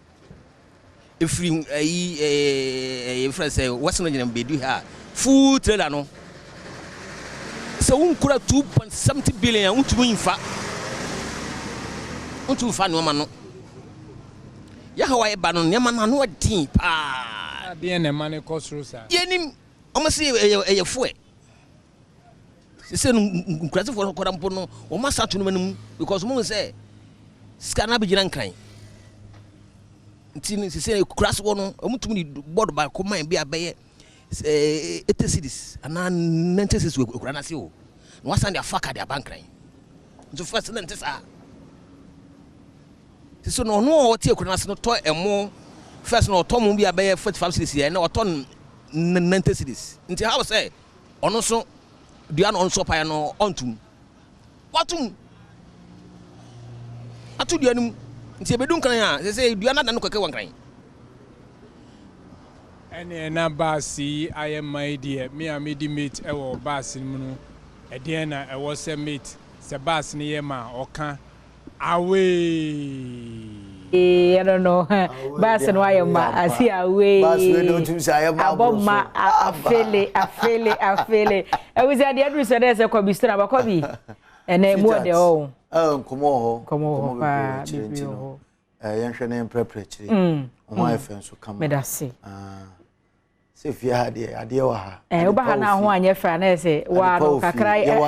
ɛfiri ayi ɛɛ yɛfrɛ sɛ Western Region bɛdu ha full trailer no sɛ wonkura 2.70 billion a wontumi nfa nneɛma no yɛhaw a ɛba no nneɛma no ano ɔden paa. Adeɛ na ɛma no kɔ soro saa. Yɛnim wɔn se ɛyɛ fuel sese no nkurasefoɔ kɔda mpo no wɔn asa ato no anim because wɔn sɛ sika no abɛgyina Nkran nti sese kurase hɔ no wɔn tumi de bɔɔdo baako man bi abɛyɛ 80 cedis anaa 90 cedis wɔ ekura n'ase o na wasan de afa ka de aba Nkran nso first na nte saa. Sisi no ɔno a ɔte akura no ase no tɔ ɛmo first no ɔtɔ mo bi a bɛyɛ 45 cedis yɛ na ɔtɔ 90 cedis nti how sɛ ɔno nso dua na ɔno nso ɔpaeɛ no ɔntum watum ato dua no mu nti ebedu Nkran a sɛ sɛ dua no ada no kɛkɛ wɔ Nkran. Ɛneɛ na bus yi ayɛ ma yi deɛ, me a medi mate wɔ bus no mu no, ɛdeɛn na ɛwɔ sɛ mate sɛ bus no yɛ ma a ɔka away. Ɛno no bus no ayɛ ma ase away abɔ ma afele afele afele ɛwusi adeɛ aduru sɛ dɛ sɛ kɔbi soro aba kɔbi ɛnɛ mu ɔdɛ ɔ. Nkɔmɔ wɔ hɔ. Nkɔmɔ wɔ hɔ paa, bebree wɔ hɔ. Yɛnhwɛ ne mprɛprɛ kyerɛ ho ayɛ fɛ nso kama. Meda se. Sɛ fie ha deɛ adeɛ wɔ ha. Woba ha na ho anyɛ fɛ a na ɛsɛ waa no kakra ha yɛwɔ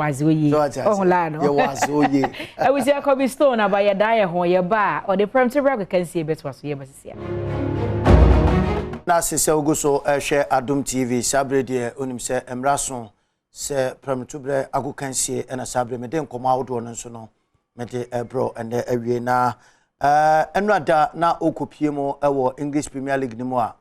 adze oye ɔho laa no. Yɛwɔ adze oye. Awusia Kobe Stone aba yɛda yɛ ho yɛba a ɔde prɛmto berɛ akeka nsie bɛtoa so yɛba sisia. Na ase sɛ wogu so ɛhwɛ Adom TV saa berɛ deɛ wonim sɛ mmara so sɛ prɛmtoberɛ agokansie ɛna saa berɛ mede nkɔmmɔ ahodoɔ no nso no mede ɛbrɛ ɛnɛ awie. Na ɛno ada na ɔkɔpie mu ɛwɔ English Premier League no mu a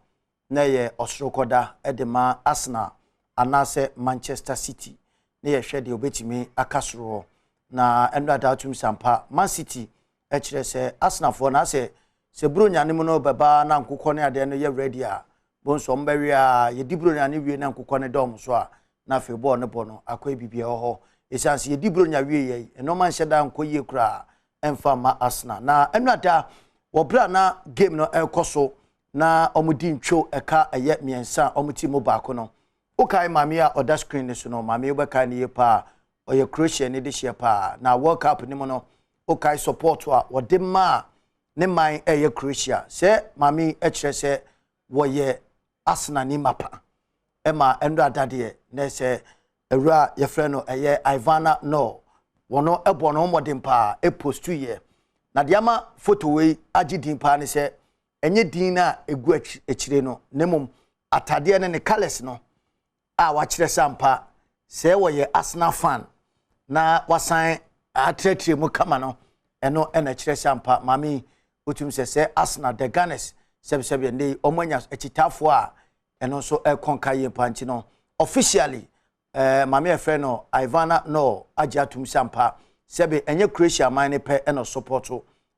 na ɛyɛ ɔsorokɔda ɛde ma Arsenal anaasɛ Manchester City ne yɛhwɛ deɛ obɛtumi aka soro hɔ. Na ɛno ada atum sampa Man City ɛkyerɛ sɛ Arsenalfoɔ na asɛ sɛ buronya no mu no bɛba na nkokɔ ne adeɛ no yɛ ready a bonso ɔmo bɛwe a yɛdi buronya no wie na nkokɔ no dɔm so a na afei bɔɔl no bɔ no akɔ biribi ɛwɔ hɔ ɛsiane sɛ yɛdi buronya wie yɛ nneɛma nhyɛ da nkɔ yie koraa ɛmfa ma Arsenal. Na ɛno ada wɔ berɛ a na game no ɛrekɔ so na wɔn di ntwo ɛka ɛyɛ mmiɛnsa a wɔn ti mu baako no, wokae maame a ɔda screen no so no, maame yi wobɛkae no yie paa, ɔyɛ Croatia ne de hyeɛ paa. Na World Cup no mu no wokae support a wɔde maa ne man ɛyɛ Croatia. Sɛ maame yi kyerɛ sɛ wɔyɛ Arsenal ni mapa ɛma ɛno adadeɛ na sɛ awura yɛfrɛ no ɛyɛ Ivana No wɔn ɛbɔ no mmɔden paa ɛpostu yɛ. Na deɛ ama photo wei agye din paa ne sɛ ɛnyɛ din no a ɛgu akyire no na mmom atadeɛ no ne colours no a wakyerɛ sɛ ampa sɛ wɔyɛ Arsenal fan na wasan atrɛtrɛ mu kama no ɛno ɛna kyerɛ sɛ ampa maame yi wotumi sɛ Arsenal the Gunners sɛbisɛbi ɛnɛ yi wɔn anya akyitaafoɔ a ɛno nso ɛkɔ nka yie mpa. Nti no officially maame a yɛfrɛ no Ivana No agye atum sɛ ampa sɛbi ɛnyɛ Croatia man ne pɛ ɛna support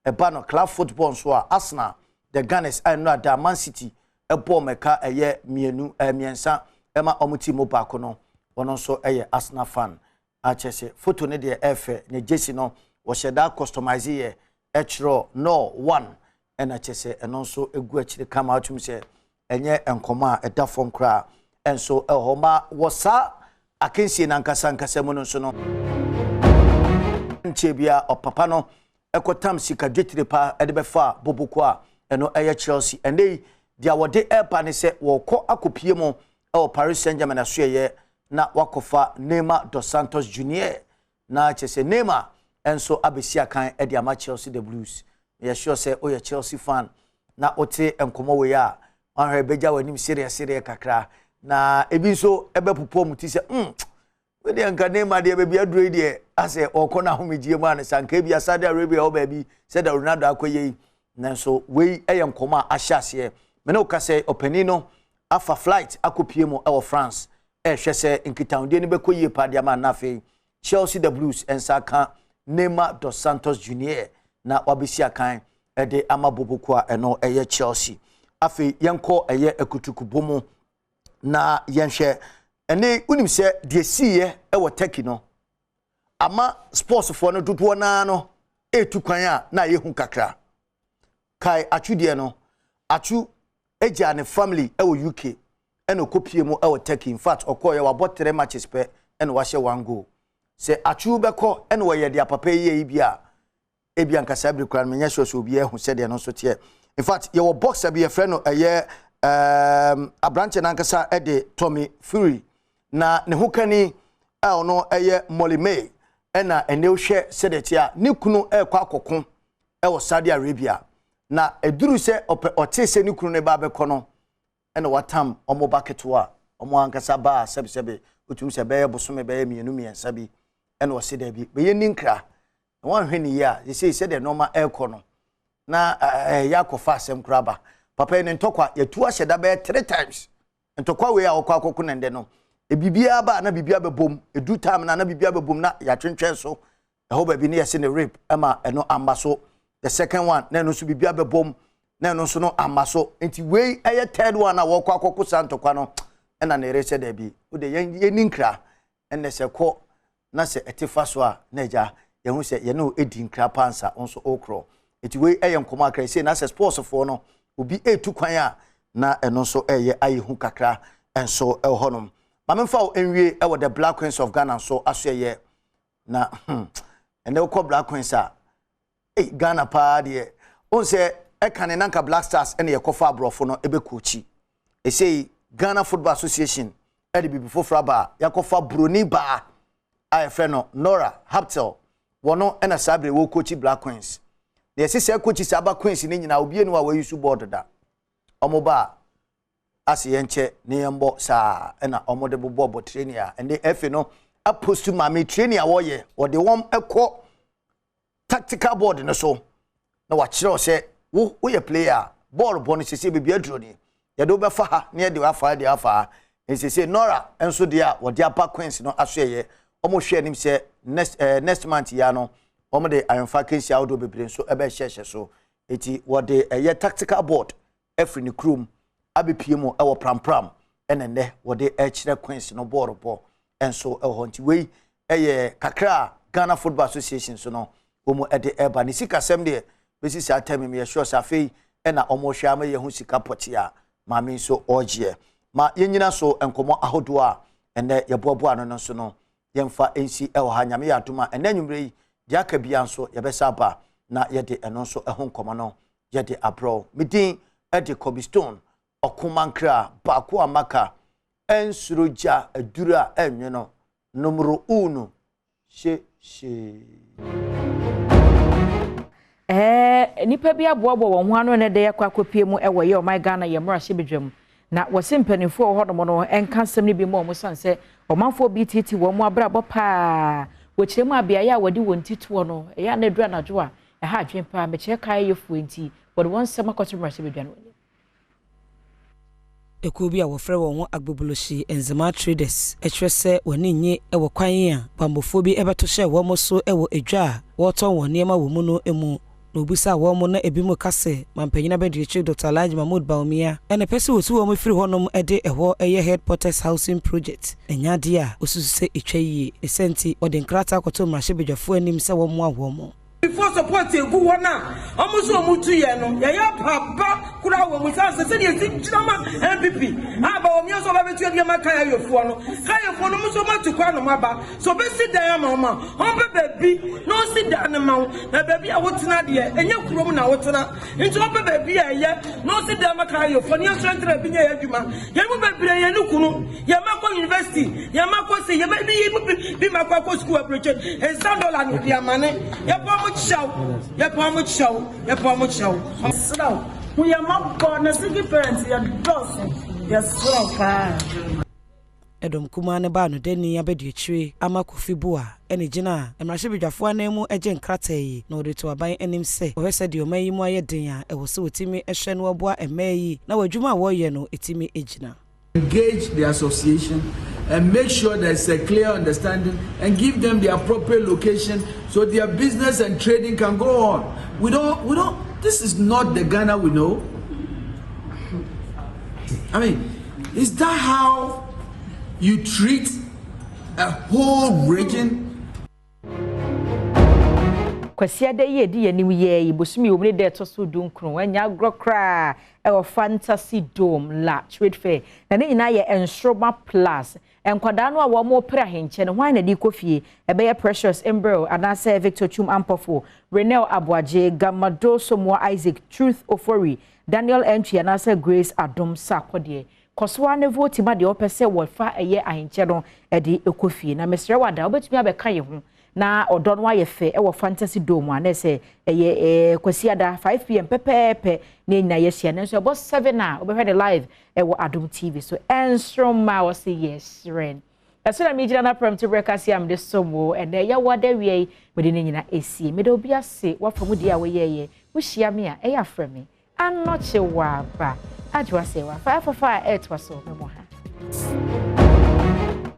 ɛba no club football nso a Arsenal the Gunners a ɛno ada Man City ɛbɔ mɛka ɛyɛ mmienu 3 ɛma wɔn team mu baako no wɔn nso ɛyɛ Arsenal fan. Akyɛ sɛ photo no deɛ ɛfɛ ne jersey no wɔhyɛ da customize yɛ ɛkyerɛ no one ɛna kyɛ sɛ ɛno nso egu akyire kama atum sɛ ɛnyɛ nkɔmɔ a ɛda fam koraa. nso wɔ hɔ. Ma wɔ saa akansie no ankasa ankasa mu no nso no, nkyɛ bia ɔpapa no kɔtam sika dwetire pa de bɛfaa Boboko a ɛno yɛ Chelsea. Ɛnnɛ yi, deɛ wɔde reba ne sɛ wɔrekɔ akɔpie mu wɔ Paris Saint-Germain asoɛeɛ na wɔakɔfa Neymar dos Santos Junior. Na kyerɛ sɛ Neymar nso abɛsi akan de ama Chelsea the Blues. Meyɛ sure sɛ woyɛ Chelsea fan na wote nkɔmmɔ wei a, woahwɛ bɛgya w'anim sereɛ sereɛ kakra. Na ebi nso bɛpopo wɔn ti sɛ, mm, Wei deɛ nka Neymar deɛ baabi aduro yi deɛ asɛ ɔkɔ n'ahomegyeɛ mu a ne sa nka ebia Saudi Arabia hɔ baabi sɛdeɛ Ronaldo akɔyɛ yi nanso wei yɛ nkɔmɔ a ahyɛ aseɛ me ne wo ka sɛ ɔpanin no afa flight akɔpie mu wɔ France ɛrehwɛ sɛ nkitahodie no bɛkɔ yie paa de ama na afei Chelsea the Blues nsa aka Neymar dos Santos Junior na wabɛsi akan de ama Boboko a ɛno ɛyɛ Chelsea afei yɛnkɔ ɛyɛ akutukubɔ mu na yɛnhwɛ ɛne wonim sɛ deɛ siiɛ wɔ Turkey no ama sportsfoɔ no dodoɔ naa no ɛretu kwan a na ayɛ hu kakra kae atwo deɛ no atwo agya ne family wɔ UK ɛna ɔkɔpie mu wɔ Turkey in fact ɔkɔɔyɛ wabɔ three matches pɛ ɛna wahyɛ one goal sɛ atwo bɛkɔ ɛna wɔyɛ deɛ papa yi yɛ yi bi a Ebia anka saa bere koraa no menyɛ sure sɛ obiara ahu sɛdeɛ ɛno nso teɛ. In fact, yɛwɔ boxer bi yɛfrɛ no ɛyɛ um, aberanteɛ no ankasa de Tommy Fury na ne ho kani a ɔno ɛyɛ Molly May ɛna ɛnɛ wohwɛ sɛdeɛ teɛ a ne kunu ɛrekɔ akɔko ɛwɔ Saudi Arabia na ɛduru sɛ ɔpɛ ɔte sɛ ne kunu no ba abɛkɔ no ɛna watam wɔn ba ketewa a wɔn ankasa ba a sɛbesɛbe wotumi sɛ bɛyɛ bosome bɛyɛ mmienu mmiɛnsa bi ɛna ɔse daabi bɛyɛ ni nkra na wɔanhwɛ ne yie a sesei sɛdeɛ nneɛma ɛrekɔ no na ɛyɛ akɔfa asɛm koraa ba papa yi ne ntɔkwa yɛtu ahyɛ da bɛyɛ three times ntɔkwa wei a ɔkɔ akɔko ne ndɛ no biribiara ba na biribiara bɛbom edu time na na biribiara bɛbom na yɛatwentwɛn so ɛhɔ baabi ne yɛse ne rape ɛma ɛno amba so the second one na ɛno nso biribiara bɛbom na ɛno nso no amba so nti wei ɛyɛ third one a wɔkɔ akɔko saa ntɔkwa no ɛna ne yere sɛ daabi wode yɛn yɛni nkra ɛnɛ sɛ kɔ na sɛ ɛte fa so a na agya yɛhu sɛ yɛne wo ɛdi nkra paa nsa wo nso wokorɔ nti wei ɛyɛ nkɔmmɔ akra sei na sɛ sportsfoɔ no obi ɛretu kwan a na ɛno nso ɛyɛ ayɛ hu kakra nso ɛwɔ hɔnom ma memfa wo nwie ɛwɔ the Black Queens of Ghana nso aso ɛyɛ na hmm ɛnɛ wokɔ Black Queens a Ei Ghana paa deɛ wohu sɛ ɛkane na nka Black Stars ɛna yɛkɔfa aborɔfo no ɛbɛkookyi. Ɛsei Ghana Football Association ɛde biribi foforɔ aba a yɛakɔfa buroni baa a yɛfrɛ no Nora Haptel wɔno ɛna saa berɛ wɔkookyi Black Queens. Na yɛse sɛ kookyi saa ba Queens no nyinaa obi enu a wɔayi so bɔɔdo da. Ɔmo ba a ase yɛnkyɛ ne yɛmbɔ saa ɛna ɔmo de bobɔ bɔ training a ɛnde ɛfe no apostu maame training a wɔyɛ wɔde wɔn ɛkɔ tactical board no so na wakyerɛ wo sɛ wo woyɛ player a bɔɔl bɔ no sese baabi aduro ni yɛde wobɛfa ha na yɛde afa ha de afa ha nsese Nora nso deɛ a wɔde aba Queens no aso ɛyɛ wɔn hwɛ anim sɛ next eh, next month ya no wɔn de ayɔnfa akansi ahodoɔ bebree nso ɛbɛhyɛhyɛ so eti wɔde ɛyɛ tactical board afiri ne kurom abɛpue mu wɔ prampram ɛna nnɛ wɔde rekyerɛ Queens no bɔɔl bɔ nso wɔ hɔ nti wei yɛ kakra a Ghana Football Association so no wɔn de ɛreba ne sikasɛm deɛ bɛsi saa tɛm mi yɛ sure sɛ afei ɛna wɔn rehwɛ ama yɛho sika pɔte a maame nso ɔregyeɛ ma yɛnyina so nkɔmmɔ ahodoɔ a ɛnɛ yɛboaboa ano no nso no yɛmfa nsi wɔ ha nyame yɛ adom a ɛnɛ anwummerɛ yi deɛ aka bia nso yɛbɛsa aba na yɛde ɛno nso ɛho nkɔmmɔ no yɛde abrɛ wo. Me din de Kobe Stone, ɔkomankra baako a maka, ɛnsuro gya aduru a ɛnwe no, numero uno, hye hyee. Ɛɛ, nnipa bi aboaboa wɔn ho ano ɛnɛ da yi akɔ akɔpie mu wɔ yɛ ɔman Ghana yɛn mmarahyɛbadwam. Na wɔse mpanimfoɔ wɔ hɔnom no nka asɛm no bi mma wɔn sane sɛ ɔmanfoɔ bi tiatia wɔn abrabɔ paa. Wɔkyerɛ mu a beaeɛ a wɔde wɔn ti toɔ no, ɛyɛ a na ɛduru anadwo a ɛha adwene paa. Mekyerɛ kae yɛfoɔ nti, wɔde wɔn nsɛm akɔto mmarahyɛbadwa no anim. Ekuo bi a wɔfrɛ wɔn ho Agbogbloshie Nzema Traders kyerɛ sɛ wɔn ani nnye wɔ kwan a bammɔfoɔ bi bɛto hyɛɛ wɔn so wɔ edwa a wɔretɔn wɔn nneɛma wɔ mu no mu. Na wɔbisaa wɔn na ebinom reka sɛ Mampanyin Abadiakyiri Dɔkta Alhaji Mahmood Bawumia na ɛpɛ sɛ wɔtu wɔn firi hɔnom de ɛhɔ yɛ Headquarters Housing Project. Ɛnyɛ adeɛ a wɔsusu sɛ ɛtwa yie. Ne saa nti, wɔde nkrataa kɔtoo mmarahyɛbadwafoɔ anim sɛ wɔmmoa wɔn. Before support egu hɔ no a ɔmo nso ɔmo tu yɛn no yɛyɛ papa koraa wɔ mu san sɛ sɛdeɛ esi gyina ma NPP a Bawumia nso ɔba bɛtua bi ama Kayayofoɔ no Kayayofoɔ no ɔmo nso ɔmo atu kwan na ɔmo aba sɛ ɔbɛsi dan ama ɔmo a ɔmpɛ baabi na ɔnsi dan no ma wo na baabi a wotena deɛ ɛnyɛ kurom na wotena nti ɔmpɛ baabi a ɛyɛ na ɔnsi dan ma Kayayofoɔ no yɛn nso yɛntena bi nyɛ yɛn adwuma yɛn mu bebree yɛn ne kunu Yɛn mma kɔ university, yɛn mma kɔ se, yɛn mma bi mu bi mma kɔ akɔ sukuu aburokye. Nsa dɔla no di amane. Yɛpɔ mo kyɛw, yɛpɔ mo kyɛw, yɛpɔ mo kyɛw. Yɛsrɛ wo, hu yɛn mmɔbɔ na single parents yɛ dɔɔso, yɛsrɛ wo paa. Ɛdɔm kumaa no baa no dani abadiakyire ama Kofi Boah na gyinaa mmarahyɛbadwafoɔ ananmu gye nkrataa yi na wɔde too aban anim sɛ wɔhwɛ sɛdeɛ ɔman yi mu ayɛ den a ɛwɔ sɛ wɔtumi hwɛ na wɔboa mmaa yi na wɔn adwuma a wɔreyɛ no tumi gyina. Engage the association and make sure there's a clear understanding and give them the appropriate location so their business and trading can go on. We don't, we don't, this is not the Ghana we know. I mean, is that how you treat a whole region? Kwasiada yi a ɛdi yɛn anim yi ara yi, bosome wɔ mu ne da ɛtɔ so dunkron, ɛnyɛ agorɔ koraa ɛwɔ Fantasy Dome La Trade Fair. Na ne nyinaa yɛ Nsoroma Plus. Nkwadaa no a wɔrepere ahenkyɛ no, hwan na ɛde rekɔ fie? Ɛbɛyɛ Precious Mbrel anaasɛ Victor Twum Ampofo, Renel Aboagye, Gamado Somoa Isaac, Truth Ofori, Daniel Antwi anaasɛ Grace Adom Sarkodie. Kɔ so ara ne vote ma deɛ wopɛ sɛ wɔfa ɛyɛ ahenkyɛ no de kɔ fie. Na mesrɛ wo ada, wobɛtumi abɛka yɛn ho na ɔdɔ no ayɛ fɛ wɔ Fantasy Dome a na ɛsɛ ɛyɛ ɛɛ Kwasiada 5pm pɛpɛɛpɛ na yɛn nyinaa yɛahyia. Nanso ɛbɔ 7 a wobɛhwɛ no live wɔ Adom TV so. Ɛnsoromma a wɔse yɛhyerɛn. Ɛso na megyina no aprɛm to berɛ kase a mede som wo ɛnɛ yɛwɔ adawia yi mede ne nyina ɛsie. Meda obi ase wafa mu deɛ a woyɛɛyɛ. Wohyia me a ɛyɛ afrɛ me. Anɔkye wɔ aba. Adwoa sɛ wafa afafa a ɛtoa so mɛmɔ ha.